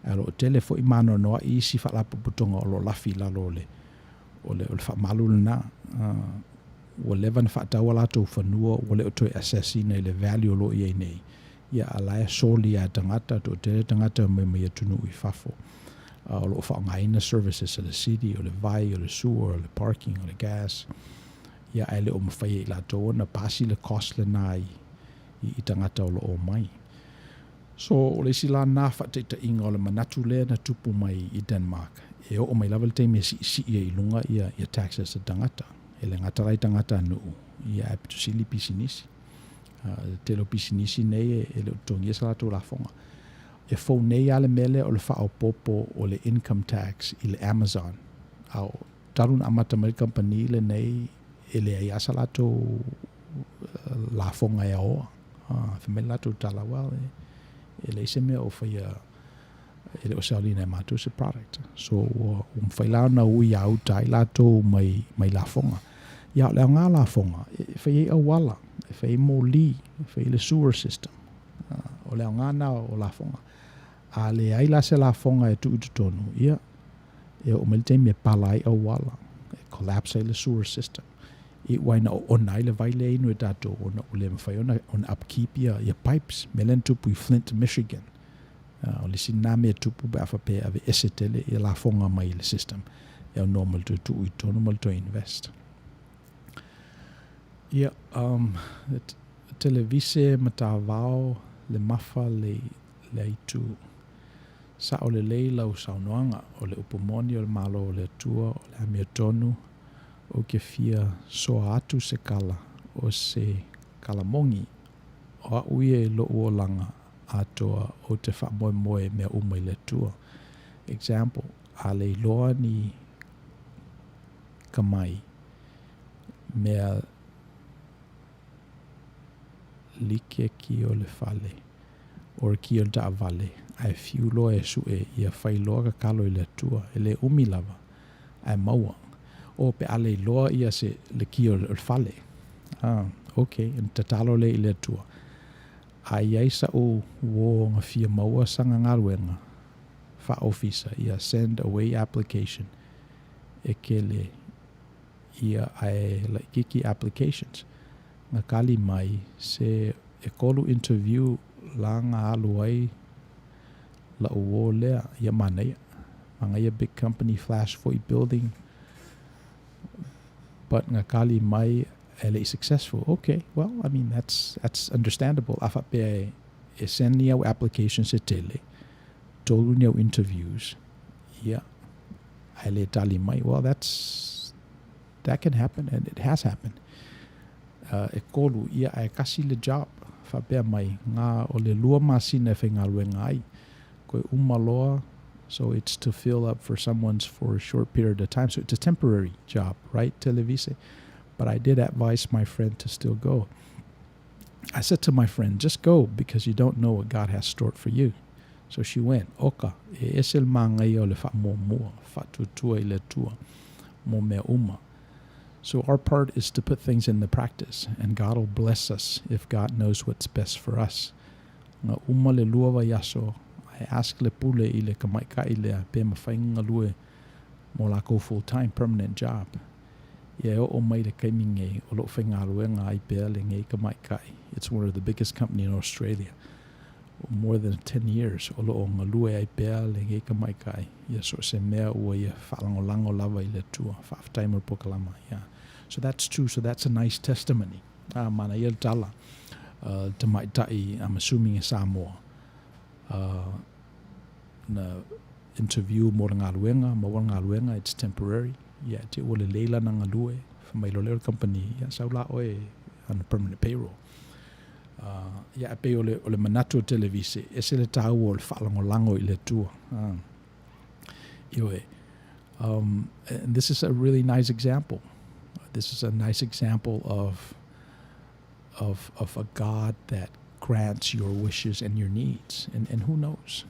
ae o lo o tele foi ma anoanoai isi faalapotopotoga o lo o lafi i lalo o le o le o le faamalu lena. Ua leva ona faatau a latou fanua ua le o toe assess ina i le value o lo o i ai nei. Ia, a la e soli lava e tagata, toatele tagata e omai mai atunuu i fafo o lo o faaaogaina services a le city, o le vai, o le sewer, o le parking, o le gas, ia, ae le o mafai e i latou ona pasi le cost lena i, i, i tagata o lo o omai. So, o le isi la lena faataitaiga o le manatu lea na tupu mai i Denmark, e oo mai lava le taimi e siisii ai i luga ia, ia taxes a tagata. E le gata la i tagata nuu, ia ae pito sili pisinisi. Le tele o pisinisi nei e le o totogia sa latou lafoga. E fou nei lava le mea lea o le faaopoopo o le income tax i le Amazon. A o talu ona amata mai le kamupani lenei e leai lava sa latou lafoga e aoa. Fai mai le latou tala, well, e leai se mea o faia e le o sell ina e matou se product. So ua mafai la ona ui auta ai latou mai, mai lafoga. Ia, o le aoga lafoga, e fai ai auala, e fai ai moli, e fai ai le sewer system. O le aoga na o lafoga. A leai la se lafoga e tuu i totonu, ia, e oo mai le taimi e pala ai auala, e collapse ai le sewer system. I uaina oona ai le vai lea inu e tatou ona ua le mafai ona, ona upkeep ia, ia pipes. Mea lea na tupu i Flint, Michigan. O le isi lena mea tupu pe a faapea e aveese tele ia lafoga mai i le system e aunoa ma le toe tuu i totonu ma le toe invest. Ia, televise matavao le mafa le, le aitu. Sao lelei lau saunoaga, o le upu moni o le Malo o le Atua o le amiotonu ou te fia soa atu se kala o se kalamogi o a'u ia i lo'u olaga atoa ou te faamoemoe mea uma i le Atua. Example, a le iloa ni kamai mea like ki o le fale or ki o le taavale ae fiu loa e su'e ia fai loa tatalo i le Atua e le umi lava ae maua. O pe a le iloa ia se le ki o le fale. Ah, okay, ona tatalo lea i le Atua. A i ai sa'u uō na fia maua sana galuega faaofisa ia send away application e kele ia ae laitiiti applications na kali mai se 3 interview la na alu ai la'u uō lea ia manaia. Manaia big company flash foi building but na kali mai e le'i successful. Okay, well, I mean, that's understandable. A faapea e, e send ni au applications e tele, 3 ni au interviews, ia, ae le tali mai. Well, that can happen and it has happened. 3, ia ae kasi le job. Faapea mai, ngā o le 2 masina e faigaluega ai. Koe uma loa, so it's to fill up for someone's for a short period of time. So it's a temporary job, right, Televise? But I did advise my friend to still go. I said to my friend, just go because you don't know what God has stored for you. So she went, oka, e ese le magaia o le faamuamua, faatuatua i le Atua, mo mea uma. So our part is to put things in the practice, and God will bless us if God knows what's best for us. Na uma le 2 vaiaso, I ask le pule i le tamaita'i lea pe mafai ona galue mo lakou full time permanent job. Ia e oo mai le taimi nei o loo faigaluega ai pea lenei tamaita'i. It's one of the biggest company in Australia. More than 10 years o loo galue ai pea lenei tamaita'i. Ia so o se mea ua ia faalagolago lava i le Atua. Faafetai mo le polokalama. Yeah. So that's true. So that's a nice testimony. Ah, manaia le tala. Tamaita'i, I'm assuming e Samoa. Na interview mo le galuega, maua le galuega, it's temporary. Ia, te ua lelei lana galue, fai mai loa lea o le kamupani, ia sau la oe on a permanent payroll. Ia, ae pei o le, o le manatu o Televise, e ese le taua o le faalagolago i le Atua. Ioe. And this is a really nice example. This is a nice example of, of, of a God that grants your wishes and your needs. And, and who knows?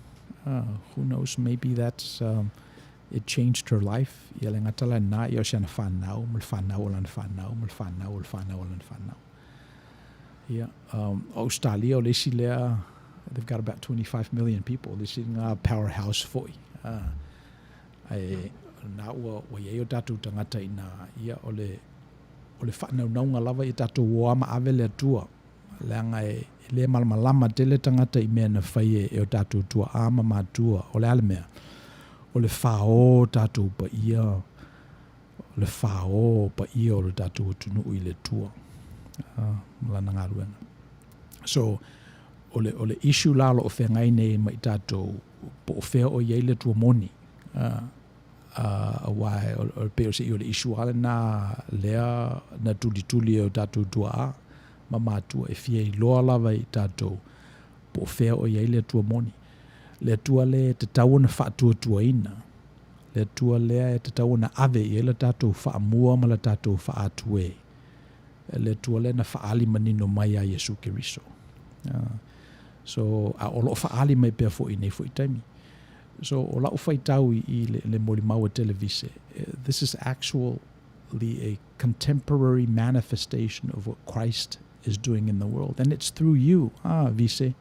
Who knows? Maybe that's it changed her life. Ia le gata la lena, ia o si ana fanau, ma le fanau o lana fanau, ma le fanau o le fanau o lana fanau. Ia, o Australia o le isi lea, they've got about 25 million people, le isi lena powerhouse foi. Ae na ua, ua i ai o tatou tagata i ina, ia o le, o le faanaunauga lava ia tatou o lava ma ave le Atua. Leaga e le malamalama tele tagata i mea na fai e o tatou tuaa ma matua. O le a le mea? O le fao o tatou paia, o le fao o paia o le tatou atunuu i le Atua ma Lana galuega. So, o le, o le issue la o lo o feagai nei ma i tatou, po o fea o i ai le Atua moni. Aua e pei o se i o le issue lava lena lea na tulituli e o tatou tuaa ma matua e fia iloa lava i tatou po o fea o i ai le Atua moni. Le Atua lea e tatau ona faatuatuaina, le Atua lea e tatau ona ave i ai le tatou faamua ma le tatou faatue, le Atua lea na faaali manino mai ia Iesu Keriso. So, a o lo o faaali mai pea foi i nei foi taimi. So, o lau faitau i i le, le molimau a Televise, this is actually a contemporary manifestation of what Christ is doing in the world. And it's through you, ah, Vise.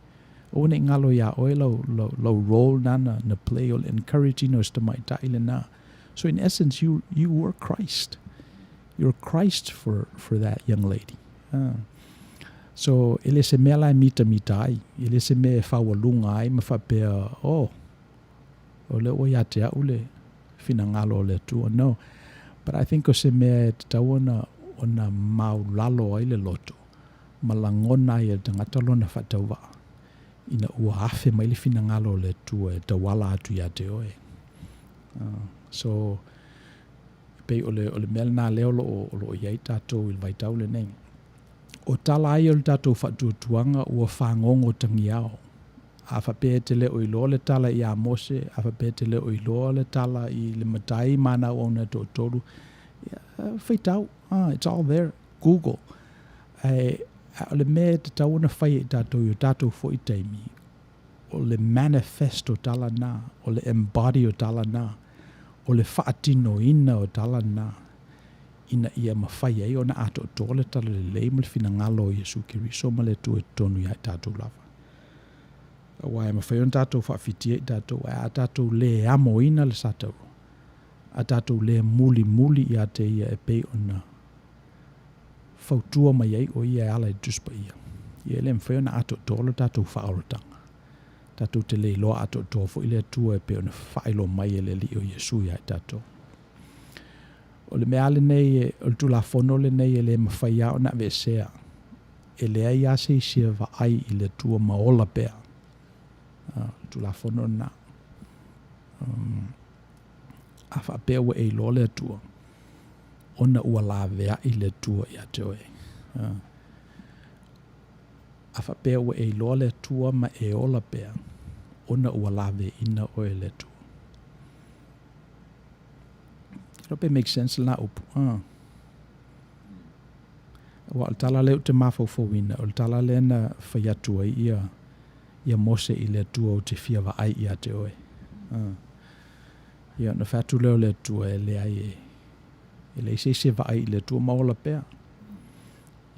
Aua ne i galo iā oe lau, lau, lau role nana na play o le encourage ina o si tamaitai lena. So in essence, you, you were Christ. You're Christ for, for that young lady. Ah. So, e le se mea la e mitamita ai, e le se mea e faualuga ai ma faapea, oh, o lea ua ia te au le finagalo o le Atua. No. But I think o se mea e tatau ona, ona maulalo ai le loto, ma lagona ai e le tagata lona faatauvaa, ina ua afe mai le finagalo o le Atua e tauala atu ia te oe. So, E pei o le, o le mea lena lea o lo o, o lo o i ai tatou i le vaitau lenei. O tala ai o le tatou faatuatuaga ua fagogo tagiao. A faapea e te le o iloa le tala iā Mose, a faapea e te le o iloa le tala i le matai ma ana auauna e toatolu, ia, faitau, ah, it's all there, Google. Ae, a o le mea e tatau ona fai e i tatou i o tatou foi taimi, o le manifest o tala na, o le embody o tala na, o le faatinoina o tala na, ina ia mafai ai ona atoatoa le talalelei ma le finagalo o Iesu Keriso ma le Atua i totonu ia i tatou lava. Aua e mafai ona tatou faafitia i tatou, ae a tatou le amoina le satauro, a tatou le mulimuli ia te ia e pei ona fautua mai ai o ia e ala i le Tusi Paia. Ia e le mafai ona atoatoa lo tatou faaolataga. Tatou te le iloa atoatoa foi le Atua e pei ona faailoa mai e le Alii o Iesu ia i tatou. O le mea lenei, o le Tulafono lenei e le mafai lava ona aveesea. E leai lava se isi e vaai i le Atua ma ola pea. O le Tulafono lena. A faapea ua e iloa le Atua, ona ua laveai le Atua ia te oe. A faapea ua e iloa le Atua ma e ola pea, ona ua laveina oe e le Atua. Iloa pe make sense lena upu. Aua o le tala lea ou te mafaufauina, o le tala lea na fai atu ai ia, ia Mose i le Atua ou te fia vaai ia te oe. Ia, ona fai atu lea o le Atua e leai e, e leai se isi e vaai i le Atua ma ola pea.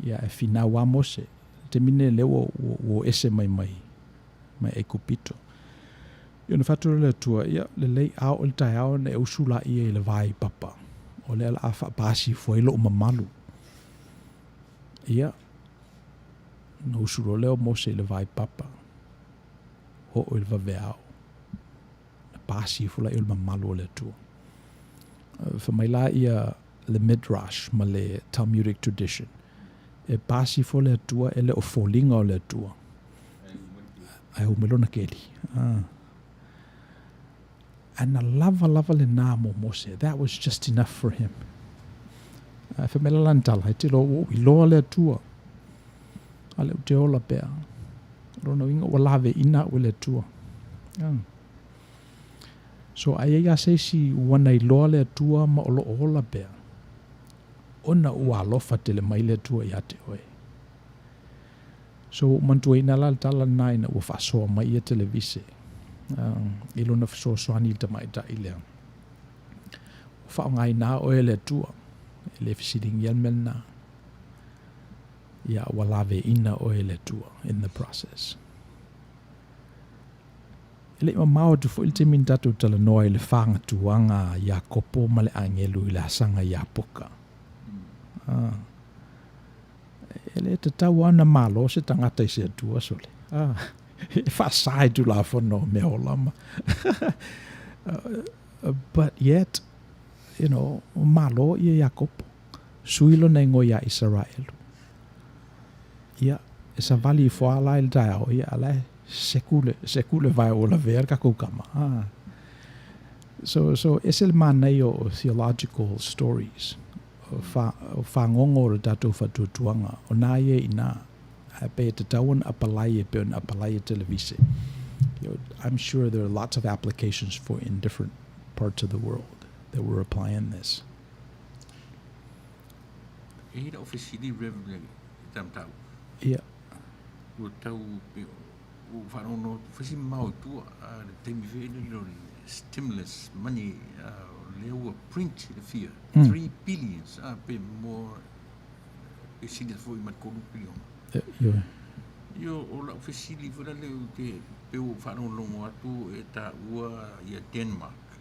Ia, e finau lava Mose. I le taimi lenei lea ua, ua, ua ese mai mai, mai Aikupito. Ia, ona fai atu lea o le Atua, ia, lelei, a oo i le taeao ona e usu laia i le vae papa, o lea o le a faapasi ifo ai lou mamalu. Ia, ona usu loa lea o Mose i le vae papa, oo i le vaveao. Na pasi ifo laia o le mamalu o le Atua. Fai mai la ia le Midrash ma le Talmudic tradition, e pasi ifo le Atua e le o foliga o le Atua. Ae hū mai lona keli. Ae na lava lava lenā mo Mose. That was just enough for him. Ae fai mai la lana tala, e te iloa ua ou iloa le Atua, a lea ou te ola pea. O lona uiga ua laveina au e le Atua. So a i ai lava se isi ua na iloa le Atua ma o lo o ola pea, ona ua alofa tele mai le Atua ia te oe. So ua ou manatuaina la le tala lena ina ua faasoa mai ia televise i lona fesoasoani i le tamaitai lea. Ua faaaogaina oe e le Atua, e le fesiligia le mea lena. Ia, ua laveina oe e le Atua in the process. E le i mamao atu foi le taimi na tatou talanoa i le fagatuaga a Iakopo ma le agelu i le asaga Iapoka. Ah. E le tatau lava ona malo se tagata i se Atua, sole. Ah. E faasa i Tulafono o mea ola ma. But yet, you know, malo ia Iakopo. Sui lona igoa ia Isaraelu. Ia, e savali ifo lava la i le taeao, ia, a la e seku le, seku le vae ua lavea le kakou kama. Ah. So, so, ese le manaia o theological stories, o, fa, o fagogo o le tatou faatuatuaga, o nā ia i inā. Ae pei e tatau ona apalai e pei ona apalai e televise. You know, I'm sure there are lots of applications for in different parts of the world that we're applying this. E i lau fesili Rev i ta mataupu. Ia. Ua tau pe ua faalogologo atu fai si mamao i tua a le taimi foi lele o le stimulus money o lea ua print le fia 3 billions a pe more pe sili atu foi ma le 3 piliona. Ioe. Io o lau fesili foi lale ou te pe ua faalogologo atu e taua ia Denmark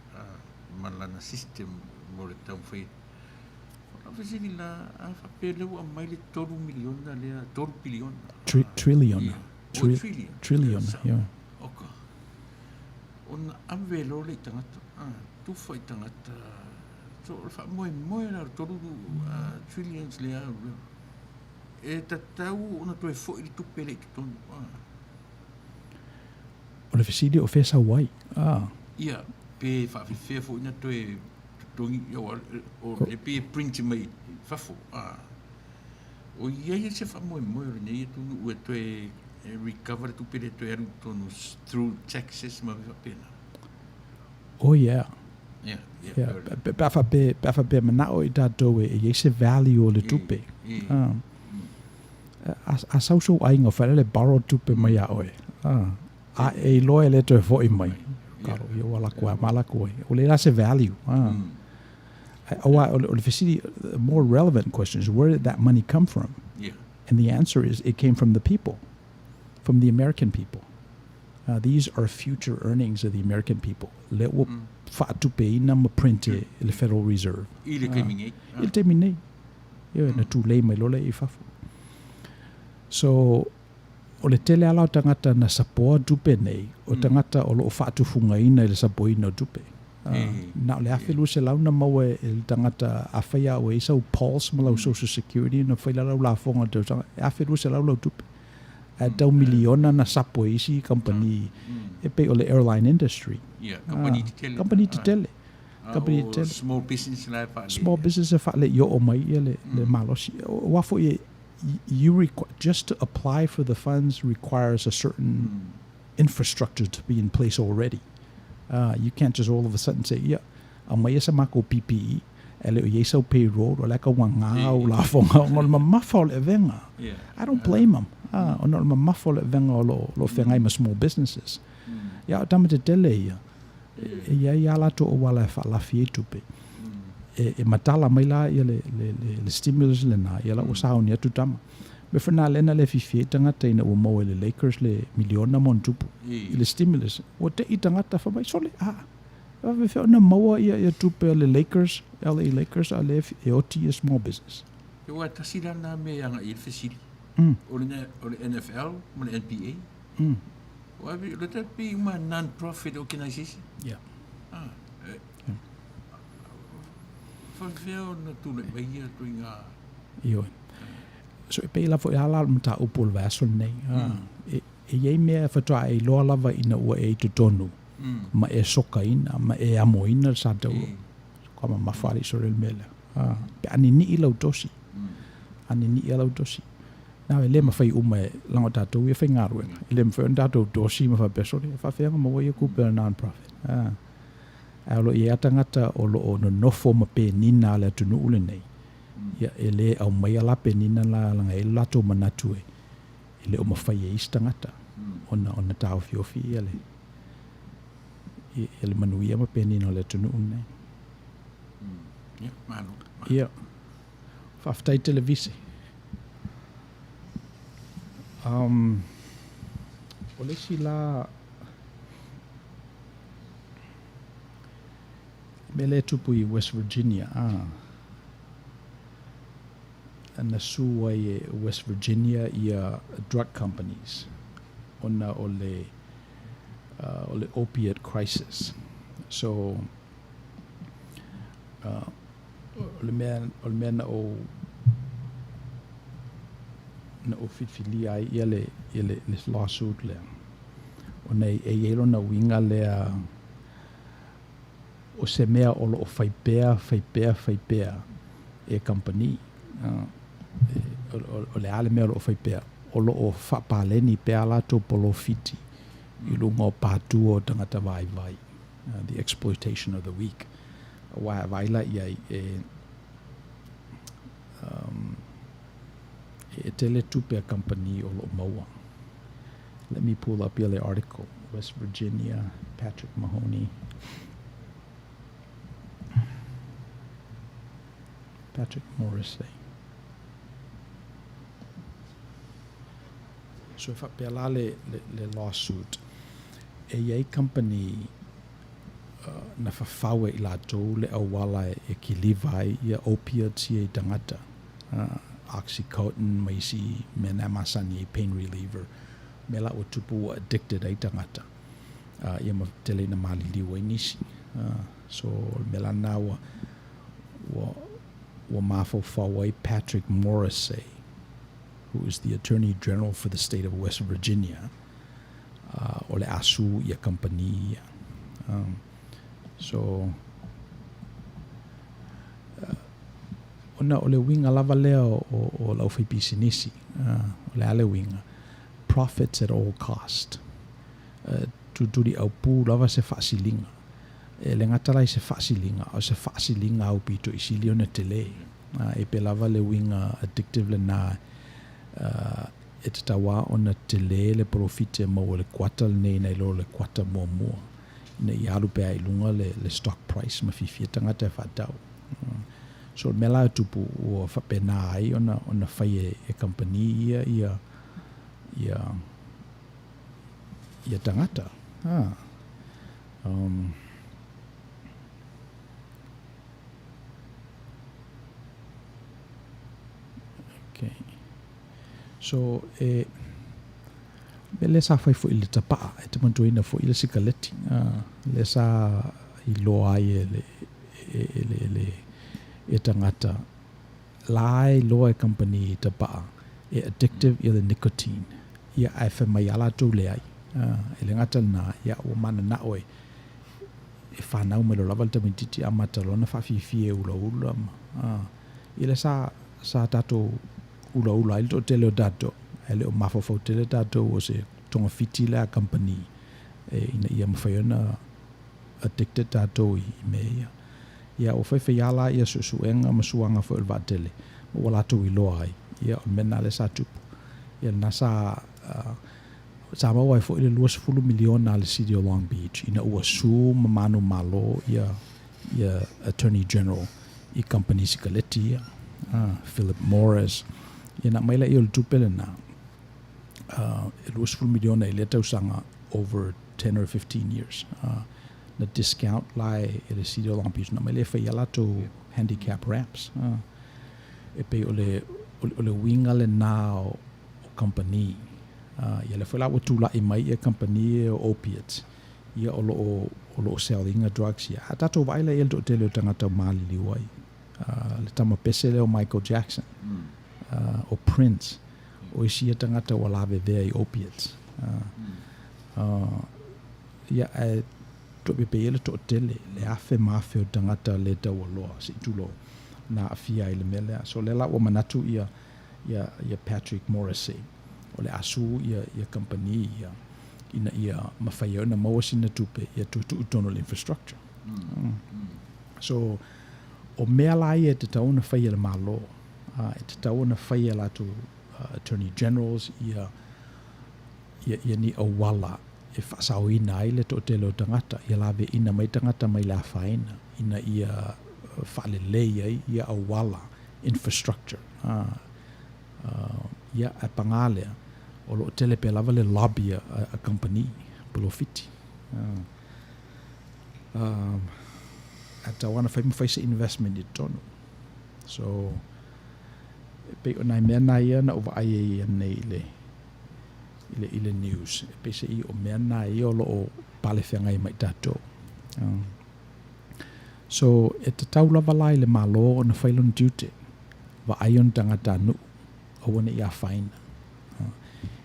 ma lana system mo le taumafai O lau fesili la, a faapea lea ua aumai le 3 miliona lea, 3 piliona. Tri, triliona. Tri, trillion. Triliona, yeah. Oka. Ona ave loa lea i tagata, ah, tufa i tagata. So, o le faamoemoe la o le 3 trillions lea, e tatau ona toe foi le tupe lea i totonu. Ah. O le fesili o fea sau ai? Ah. Ia, pe faafefea foi na toe totogi, ia, o le pei e print mai fafo. Ah. O i ai se faamoemoe o lenei atunuu e toe recover le tupe lea e toe alu i totonu through taxes ma mea faapena? Oh yeah. Yeah, yeah. Yeah, pe a faapea, pe a faapea manao i tatou e i ai se value o le tupe. Ah. A, a sau sou aiga fai le borrow tupe mai iā oe. Ah. A e iloa e le toe foi mai. Kalo, ia ua lako ai, ma lako ai. Ua leai la se value. Ah. Aua, o le fesili, the more relevant question is where did that money come from? Yeah. And the answer is it came from the people, from the American people. These are future earnings of the American people. Lea ua faatupeina ma print e le Federal Reserve. I le taimi nei. I le taimi nei. Ioe, na tulei mai loa lea i fafo. So, o le tele lava o tagata na sapoa tupe nei, o tagata o lo o faatufugaina i le sapoina o tupe. Na o le 1200 na maua e le tagata afai lava ua i ai sau pulse ma lau social security na fai la lau lafoga i le tausaga, e 1200 lau tupe. Ae tau miliona na sapo e isi kamupani e pei o le airline industry. Kamupani tetele. Kamupani tetele. Kamupani tetele. Small business la e faale. Small business e faale i oo mai ia le malosi. Aua foi e you requ just to apply for the funds requires a certain infrastructure to be in place already. You can't just all of a sudden say, ia, aumaia sa makou PPE, e le o i ai sau payroll, o le a kauaga au lafoga ona o le mamafa o le avega. I don't blame them, ona o le mamafa o le avega o lo o feagai ma small businesses. Ia, o tama tetele ia, e i ai lava latou auala e faalafi ai tupe. E matala mai la ia le stimulus lena, ia la ua sauni atu tama. Mea foi na lea na le fiafia ai tagata ina ua maua e le Lakers le miliona ma ona tupu i le stimulus. Ua tei tagata fai mai, sole, a, e faapefea ona maua ia ia tupe a le Lakers, LA Lakers, a lea e oti ia small business. Aua e tasi la lena mea e agai i ai le fesili, o le NFL ma le NBA. O le ta pei uma non-profit organization. Yeah. Ah, e, faapefea ona tulai mai ia ituaiga. Ioe. So e pei lava foi a la le mataupu o le vaiaso lenei. E i ai mea faatoa e iloa lava ina ua e i totonu. ma e sokaina ma e amoina le sa tauloa. Ka mamafa alii sole le mea lea. A, pe a ninii lau tosi. A ninii lava lau tosi. Na e le mafai uma e leaga o tatou ia faigaluega. E le mafai ona tatou tosi ma faapea sole e faafefea ona maua ia tupe a le non-profit. A, ae o lo o i ai lava tagata o lo o nonofo ma penina a le atunuu lenei. Ia e le aumaia la penina la leaga e i ai lo latou manatu e e le o mafai e isi tagata ona ona taofiofi ia le ia le manuia ma penina o le atunuu lenei. Ia, malo. Ia, faafetai Televise. Um, o le isi la mea lea e tupu i West Virginia, ah, na sue ai e West Virginia ia drug companies ona o le o le opiate crisis. So o le mea o le mea na ou na ou filifilia ai ia le ia le, le lawsuit lea ona e i ai lona uiga lea o se mea o lo o fai pea, fai pea, fai pea e kamupani. O le a le mea o lo o fai pea? O lo o faapaleni pea a latou polofiti i luga o pātua o tagata vaivai, the exploitation of the weak. Aua e vaai la i ai, e, um, e tele tupe a kamupani o lo o maua. Let me pull up ia le article. West Virginia, Patrick Mahoney. Patrick Morrissey. So e faapea la le, le, le lawsuit, e i ai company uh, na fafau e i latou le auala e, e kiliva ai ia opiates ia i tagata. Uh, oxycontin ma isi mea na masani ai pain reliever. Mea la ua tupu ua addicted ai tagata. Uh, ia ma tele ina maliliu ai nisi. Uh, so o le mea la na ua, ua, ua mafaufau ai Patrick Morrissey, who is the Attorney General for the state of West Virginia, uh, o le a sue ia company ia. Um, so, uh, ona o le uiga lava lea o, o, o le aufaipisinisi, uh, o le a le uiga, profits at all cost. Uh, tulituliaupū lava se faasiliga. E le gata la i se faasiliga, a o se faasiliga aupito i sili ona telē. Uh, e pei lava le uiga addictive lenā, uh, e tatau lava ona telē le polofiti e maua i le kuata lenei nai lo le kuata muamua, ina ia alu pea i luga le, le stock price ma fiafia tagata e faatau. So o le mea la e tupu ua faapena ai ona ona fai e, e kamupani ia ia ia ia tagata. Ha. Um, okay. So e mea lea sa fai foi i le tapaa, e te manatua foi le sikaleti, uh, lea sa iloa ai e le, e, e, le, e, le, e tagata la e iloa e kamupani tapaa e addictive ia le nicotine. Ia ae fai mai lava latou leai. Uh, e le gata lena, ia ua mananao e e fanau mai loa lava le tamaitiiti amata loa ona faafiafia e ulaula ma uh, ia lea sa sa tatou ulaula ai le toatele o tatou ae le o mafaufau tele tatou o se togafiti lea a kamupani e ina ia mafai ona addicted tatou i mea ia. Ia ua faifai lava la ia suesuega ma suaga foi o le vaatele ma ua latou iloa ai, ia o le mea lena lea sa tupu. Ia lena sa uh, sa maua ai foi le 20 miliona a le City o Long Beach ina ua sue ma manumalo ia ia Attorney General i kamupani sikaleti ia, uh, Philip Morris. Ia na aumai laia o le tupe lena, uh, e 20 miliona i lea tausaga over 10 or 15 years. Uh, na discount la e, e le City o Long Beach, na aumai lea e fai ai latou handicap ramps. Uh, e pei o le, o le, o le uiga lenā o, o kamupani. Uh, ia lea foi la ua tulai mai ia kamupani ia o opiates, ia o lo o, o lo o sell ina drugs ia. A tatou vaai la i ai le toatele o tagata o maliliu ai. Uh, le tama pese lea o Michael Jackson, mm. uh, o Prince, o isi ia tagata ua lavevea i opiates. Uh, mm. uh, ia, ae Toapepei ai le toatele, le afe ma afe o tagata le taualoa, se i tulou, na aafia ai i le mea lea. So o lea la ua manatu ia, ia, ia Patrick Morrisey, o le a sue ia, ia kamupani ia, ina ia mafai ai ona maua sina tupe ia toe tuu i totonu o le infrastructure. So, o mea la ia e tatau ona fai e le Malo, e tatau ona fai e latou Attorney Generals ia, ia, ia ni auala e faasaoina ai le toatele o tagata, ia laveaiina mai tagata mai le afaina ina ia faalelei ai ia auala, infrastructure. Ia, ae paga lea, o lo o tele pea lava le lobby a, a kamupani polofiti. Ae tatau lava ona fai ma fai se investment i totonu. So, e pei o nai mea na ia na ou vaai ai anei i le, i le, i le news. E peiseai o mea na ia o lo o pale feagai ma i tatou. So, e tatau lava la i le Malo ona fai lona tiute, vaai ona tagatanuu, aua ne i afaina.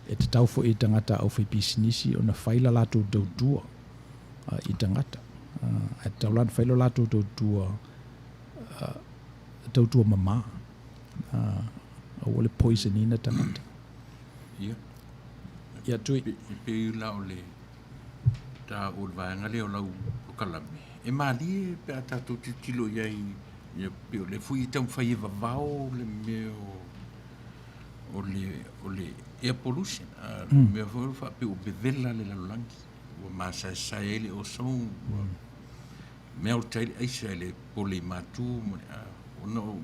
E tatau foi i tagata aufaipisinisi ona fai la latou tautua i tagata. Ae tatau la ona fai lo latou tautua, tautua mama. Aua le poison ina tagata. Ia. Ia, Tui. E pei la o le taua o le vaega lea o lau polokalame, e malie pe a tatou tilotilo i ai, ia pei o lea foi e taumafai e vavao le mea o le o le air pollution, a le mea foi lea faapea ua vevela le lalolagi, ua masaesae ai le ozone, ua melt ai le aisa i le pole i matu ma le a, ona o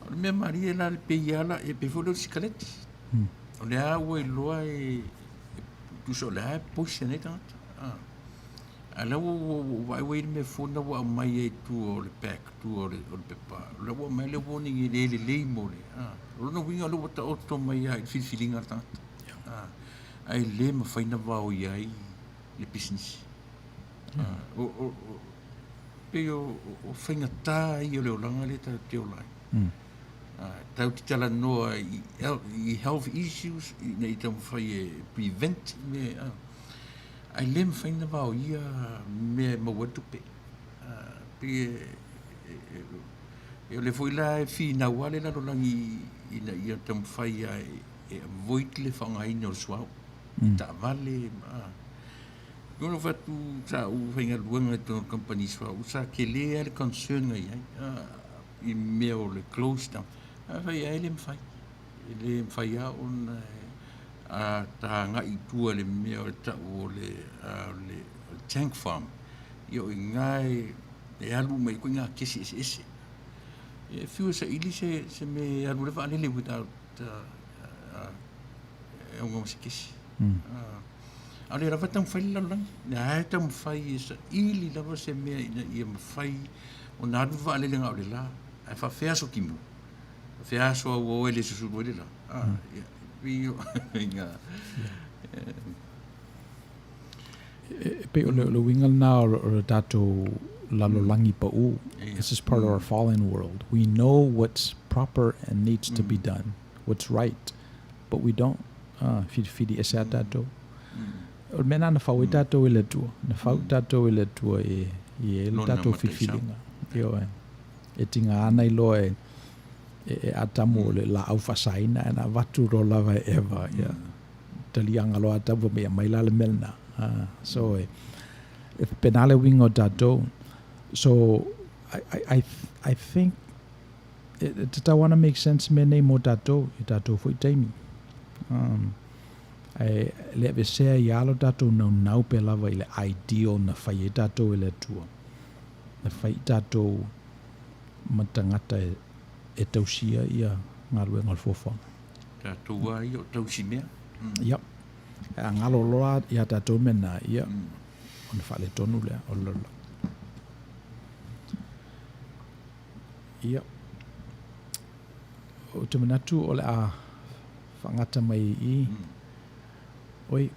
o le mea malie la le pei lava la, e pei foi lea o le sikaleti. O lea ua iloa e tusa o le a e poison ai tagata. A o lea ua ou vaai ua i ai le mea fou lena ua aumai ai i tua o le pack, tua o le pepa. O lea ua aumai le warning e le lelei mo le, o lona uiga o lea ua taoto mai lava i le filifiliga a le tagata. Ae le mafai ona vaoia ai le pisinisi. Pei o faigata ia o le olaga lea tatou te ola ai. Tatou te talanoa i health issues ina ia taumafai e prevent mea, ae le mafai ona vaoia mea e maua ai tupe. Pei e o lea foi la e finau lava le lalolagi ina ia taumafai lava e avoid le faaaogaina o le suauu i taavale ma. Pei ona ou fai atu sa ou faigaluega i totonu o le kamupani suauu, sa tele lava le concern na i ai i mea o le close down. Ae fai i ai e le mafai, e le mafai lava ona a ta agai i tua i le mea o le tau o le tank farm, ia o i ina e alu uma i ai ituaiga kesi eseese. E fiu e saili se mea e alu ai le vaalele without e auga ma se kesi. A o lea lava e taumafai le lalolagi, o lea lava e taumafai e saili lava se mea ina ia mafai ona alu le vaalele na o le la, ae faapefea aso timu, faapefea aso auau e le susulu ai le la. Ia, pei o ina... E pei o le uiga lena o le tatou lalolagi pau. This is part of our fallen world. We know what's proper and needs to be done, what's right, but we don't. Filifili ese lava tatou. O le mea lena na fau ai tatou e le Atua. Na fau tatou e le Atua e i ai le tatou filifiliga. Ioe. E tiga ana iloa e e Atamu o le laau faasaina ae na avatu loa lava e Eva ia taliaga loa Atamu fai mai aumai la le mea lena. So e faapena le uiga o tatou. So I I think e tatau lava ona make sense mea nei mo tatou i tatou foi taimi. Ae le aveesea ai lava lo tatou naunau pea lava i le ideal na fai ai tatou e le Atua. Na fai i tatou ma tagata e tausia ia galuega o le fuafuaga. Tatou lava ia o tausi mea. Ia. Ae a galo loa ia tatou mea na, ia, ona faaletonu lea o le lalolagi. Ia. Ou te manatu o le a faagata mai i i. Oi,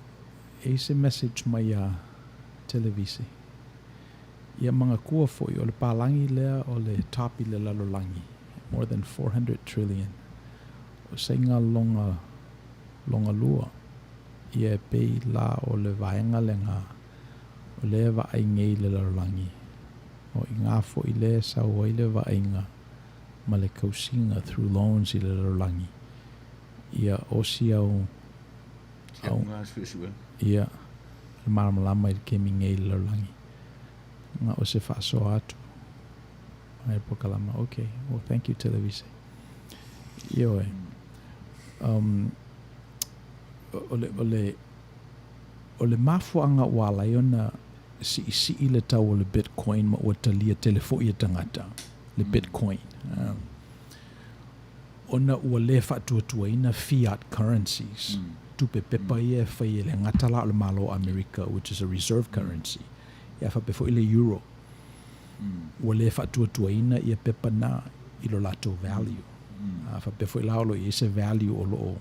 e i se message mai ia Televise. Ia manatua foi o le palagi lea o le top i le lalolagi, more than 400 trillion. O Saina lona lona lua, ia e pei la o le vaega lena. O lea e vaai nei le lalolagi, o i ina foi lea e sau ai le vaaiga ma le kausiga through loans i le lalolagi, ia osi au au ia le malamalama i le kemi nei i le lalolagi. Na o se faasoa atu mai le polokalama. Okay, well thank you Televise. Ioe. Um, o le, o le, O le mafuaaga ua ala ai ona siisii le tau o le Bitcoin ma ua talia tele foi e tagata le Bitcoin, ona ua le faatuatuaina fiat currencies, tupe pepa ia e fai e le gata la o le Malo o Amerika which is a reserve currency, ia faapea foi le Euro. Ua le faatuatuaina ia pepa na i lo latou value. A faapea foi la o lo o i ai se value o lo o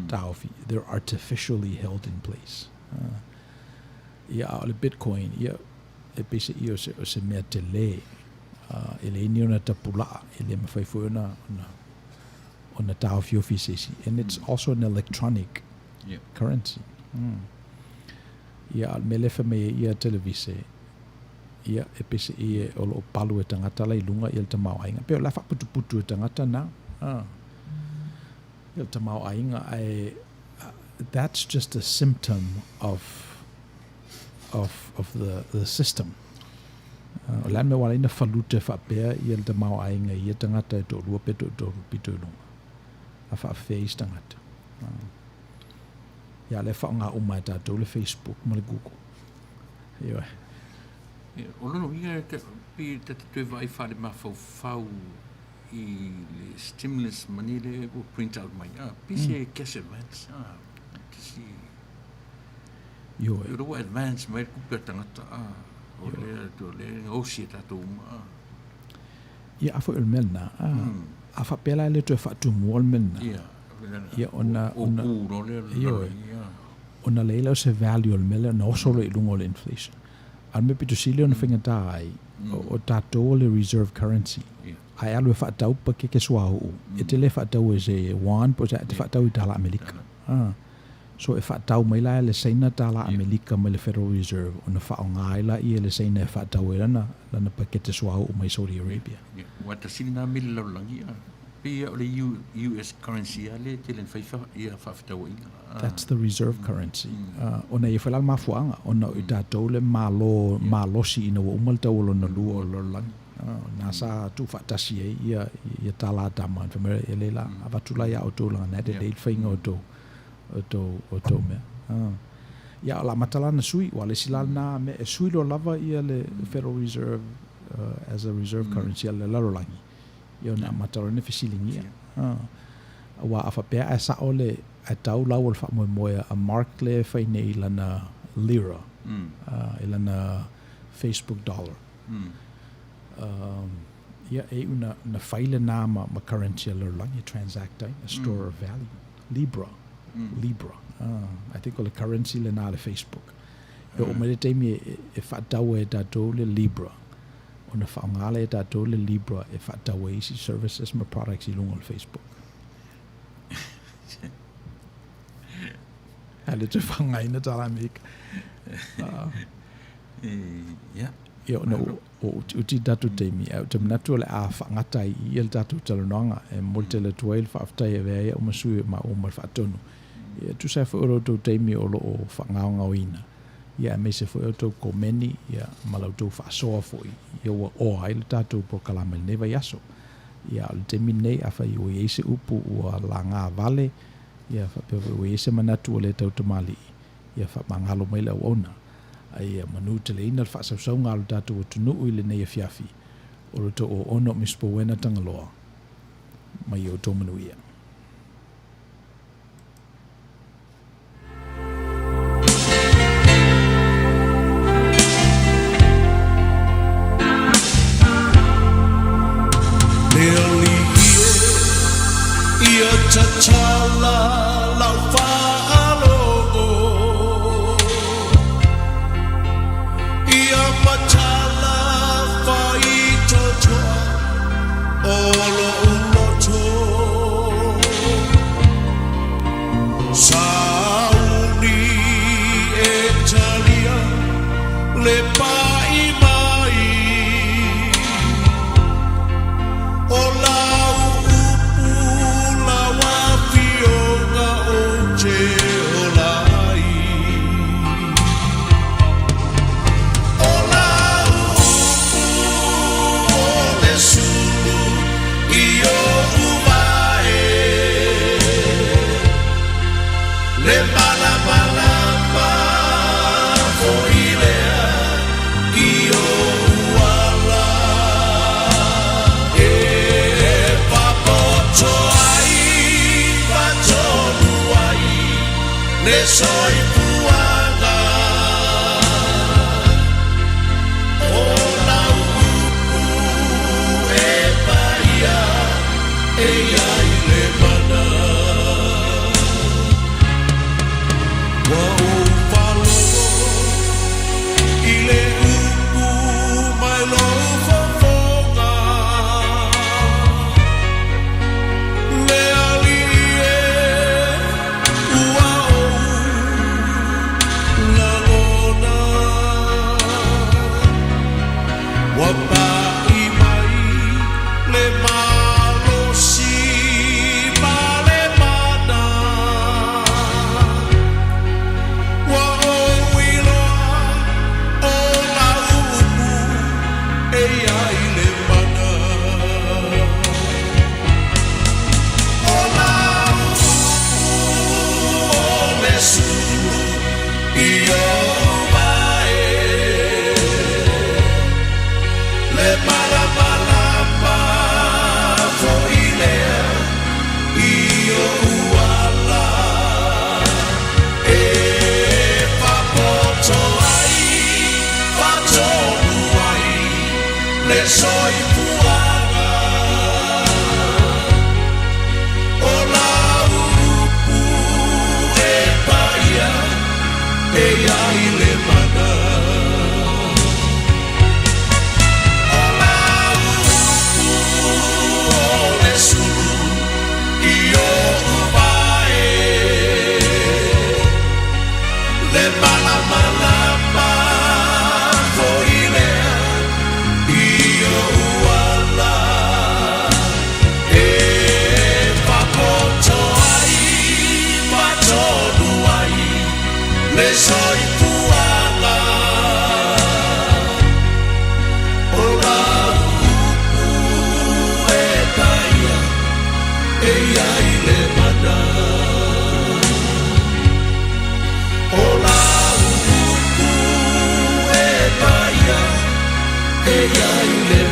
taofi, they're artificially held in place. Ia, a o le Bitcoin, ia, e peiseai o se, o se mea telē, e leai ni ona tapulaa, e le mafai foi ona, ona, ona taofiofi e se isi. And it's also an electronic currency. Ia, a o le mea lea e fai mai ai ia televise, ia, e peiseai o lo o palu e tagata la i luga ia le tamaoaiga. Pei o le a faaputuputu e tagata na. Ia le tamaoaiga ae that's just a symptom of of of the the system. O le a le mea ua ala ai ona falute faapea ia le tamaoaiga i ia tagata e toalua pe toatolu pito i luga. A faafefea isi tagata. Ia lea e faaaoga uma e tatou le Facebook ma le Google. Ioe. O lona uiga pei ta te toe vaai faalemafaufau i le stimulus money lea ua print out mai, ah, pei se cash advance, ah, se Ioe. O lea ua advance mai le tupe a le tagata, ah, o lea, o lea e gaosi e tatou uma, ah. Ia, a foi o le mea lena, ah, a faapea la e le toe faatumua le mea lena. Ia, Ia, ona, ona, o ku loa lea, Ioe. ia. Ona leai lea o se value o le mea lea, ona oso loa i luga o le inflation. A o le mea pito sili ona faigata ai, o tatou o le reserve currency. A e alu e faatau pakeke suauu, e te le faataua i se yuan po o se a, e te faatau i tala Amerika. So e faatau mai la e le Saina tala Amerika mai le Federal Reserve ona faaaoga ai laia e le Saina e faatau ai lana, lana pakete suauu mai Saudi Arabia. Ua tasi lena mea i le lalolagi, pei lava o le US currency lava lea e tele ina fai ia faafetauaiga. That's the reserve currency. Ona e i ai foi la le mafuaaga, ona o i tatou le Malo malosi ina ua uma le tau o lona lua o le lalolagi. Na sa tuufaatasi ai ia, ia tala tama, fai mai, e lei la, avatu la ia outou leaga na e lelei le faiga o tou, o tou, o tou mea. Ia, o le a amata la ona sui, ua le isi la lena mea, e sui loa lava ia le Federal Reserve as a reserve currency a le lalolagi, ia ona amata loa lea ona fesiligia. Aua a faapea ae sao le, ae tau lau o le faamoemoe a Mark lea e fai nei i lana lira, i lana Facebook dollar. Ia, e iu na, na fai lena ma, ma currency a le lalolagi e transact ai, a store of value. Libra. Libra. I think o le currency lena a le Facebook. E oo mai le taimi e, e faatau ai e tatou le Libra, ona faaaoga lea e tatou le Libra e faatau ai isi services ma products i luga o le Facebook. Ae le toe faaaogaina tala Amerika. Ia. Ia, ona ua utiuti le tatou taimi, ae ou te manatu o le a faagata ai i i le tatou talanoaga e momoli tele atu ai le faafetai e avea ai au ma sui o maua ma le faatonu. Ia, e tusa ai foi o lo outou taimi o lo o faagaogaoina, ia aemaise foi o outou komeni, ia, ma la outou faasoa foi, ia ua oa ai le tatou polokalame i lenei vaiaso. Ia, a o le taimi lenei, afai ua i ai se upu ua laga vale, ia faapea foi ua i ai se manatu ua le tautamalii, ia faamagalo mai le auauna, a ia manuteleina le faasausauga a lo tatou atunuu i lenei afiafi, o lo outou auauna o Miss Powena Tagaloa, mai i outou manuia. Le alii e, ia tatala lau faalogo, Ia matala faitotoa o lo'u loto. Sauni e talia le. Le soifuaga o lau upu e paia e ai le mana. O lau upu o le sulu i o'u vae, le malamalama foi lea i o'u ala e faapoto ai ma tonu ai le soifuaga o lau upu e paia e ai le mana. O lau upu e paia e ai.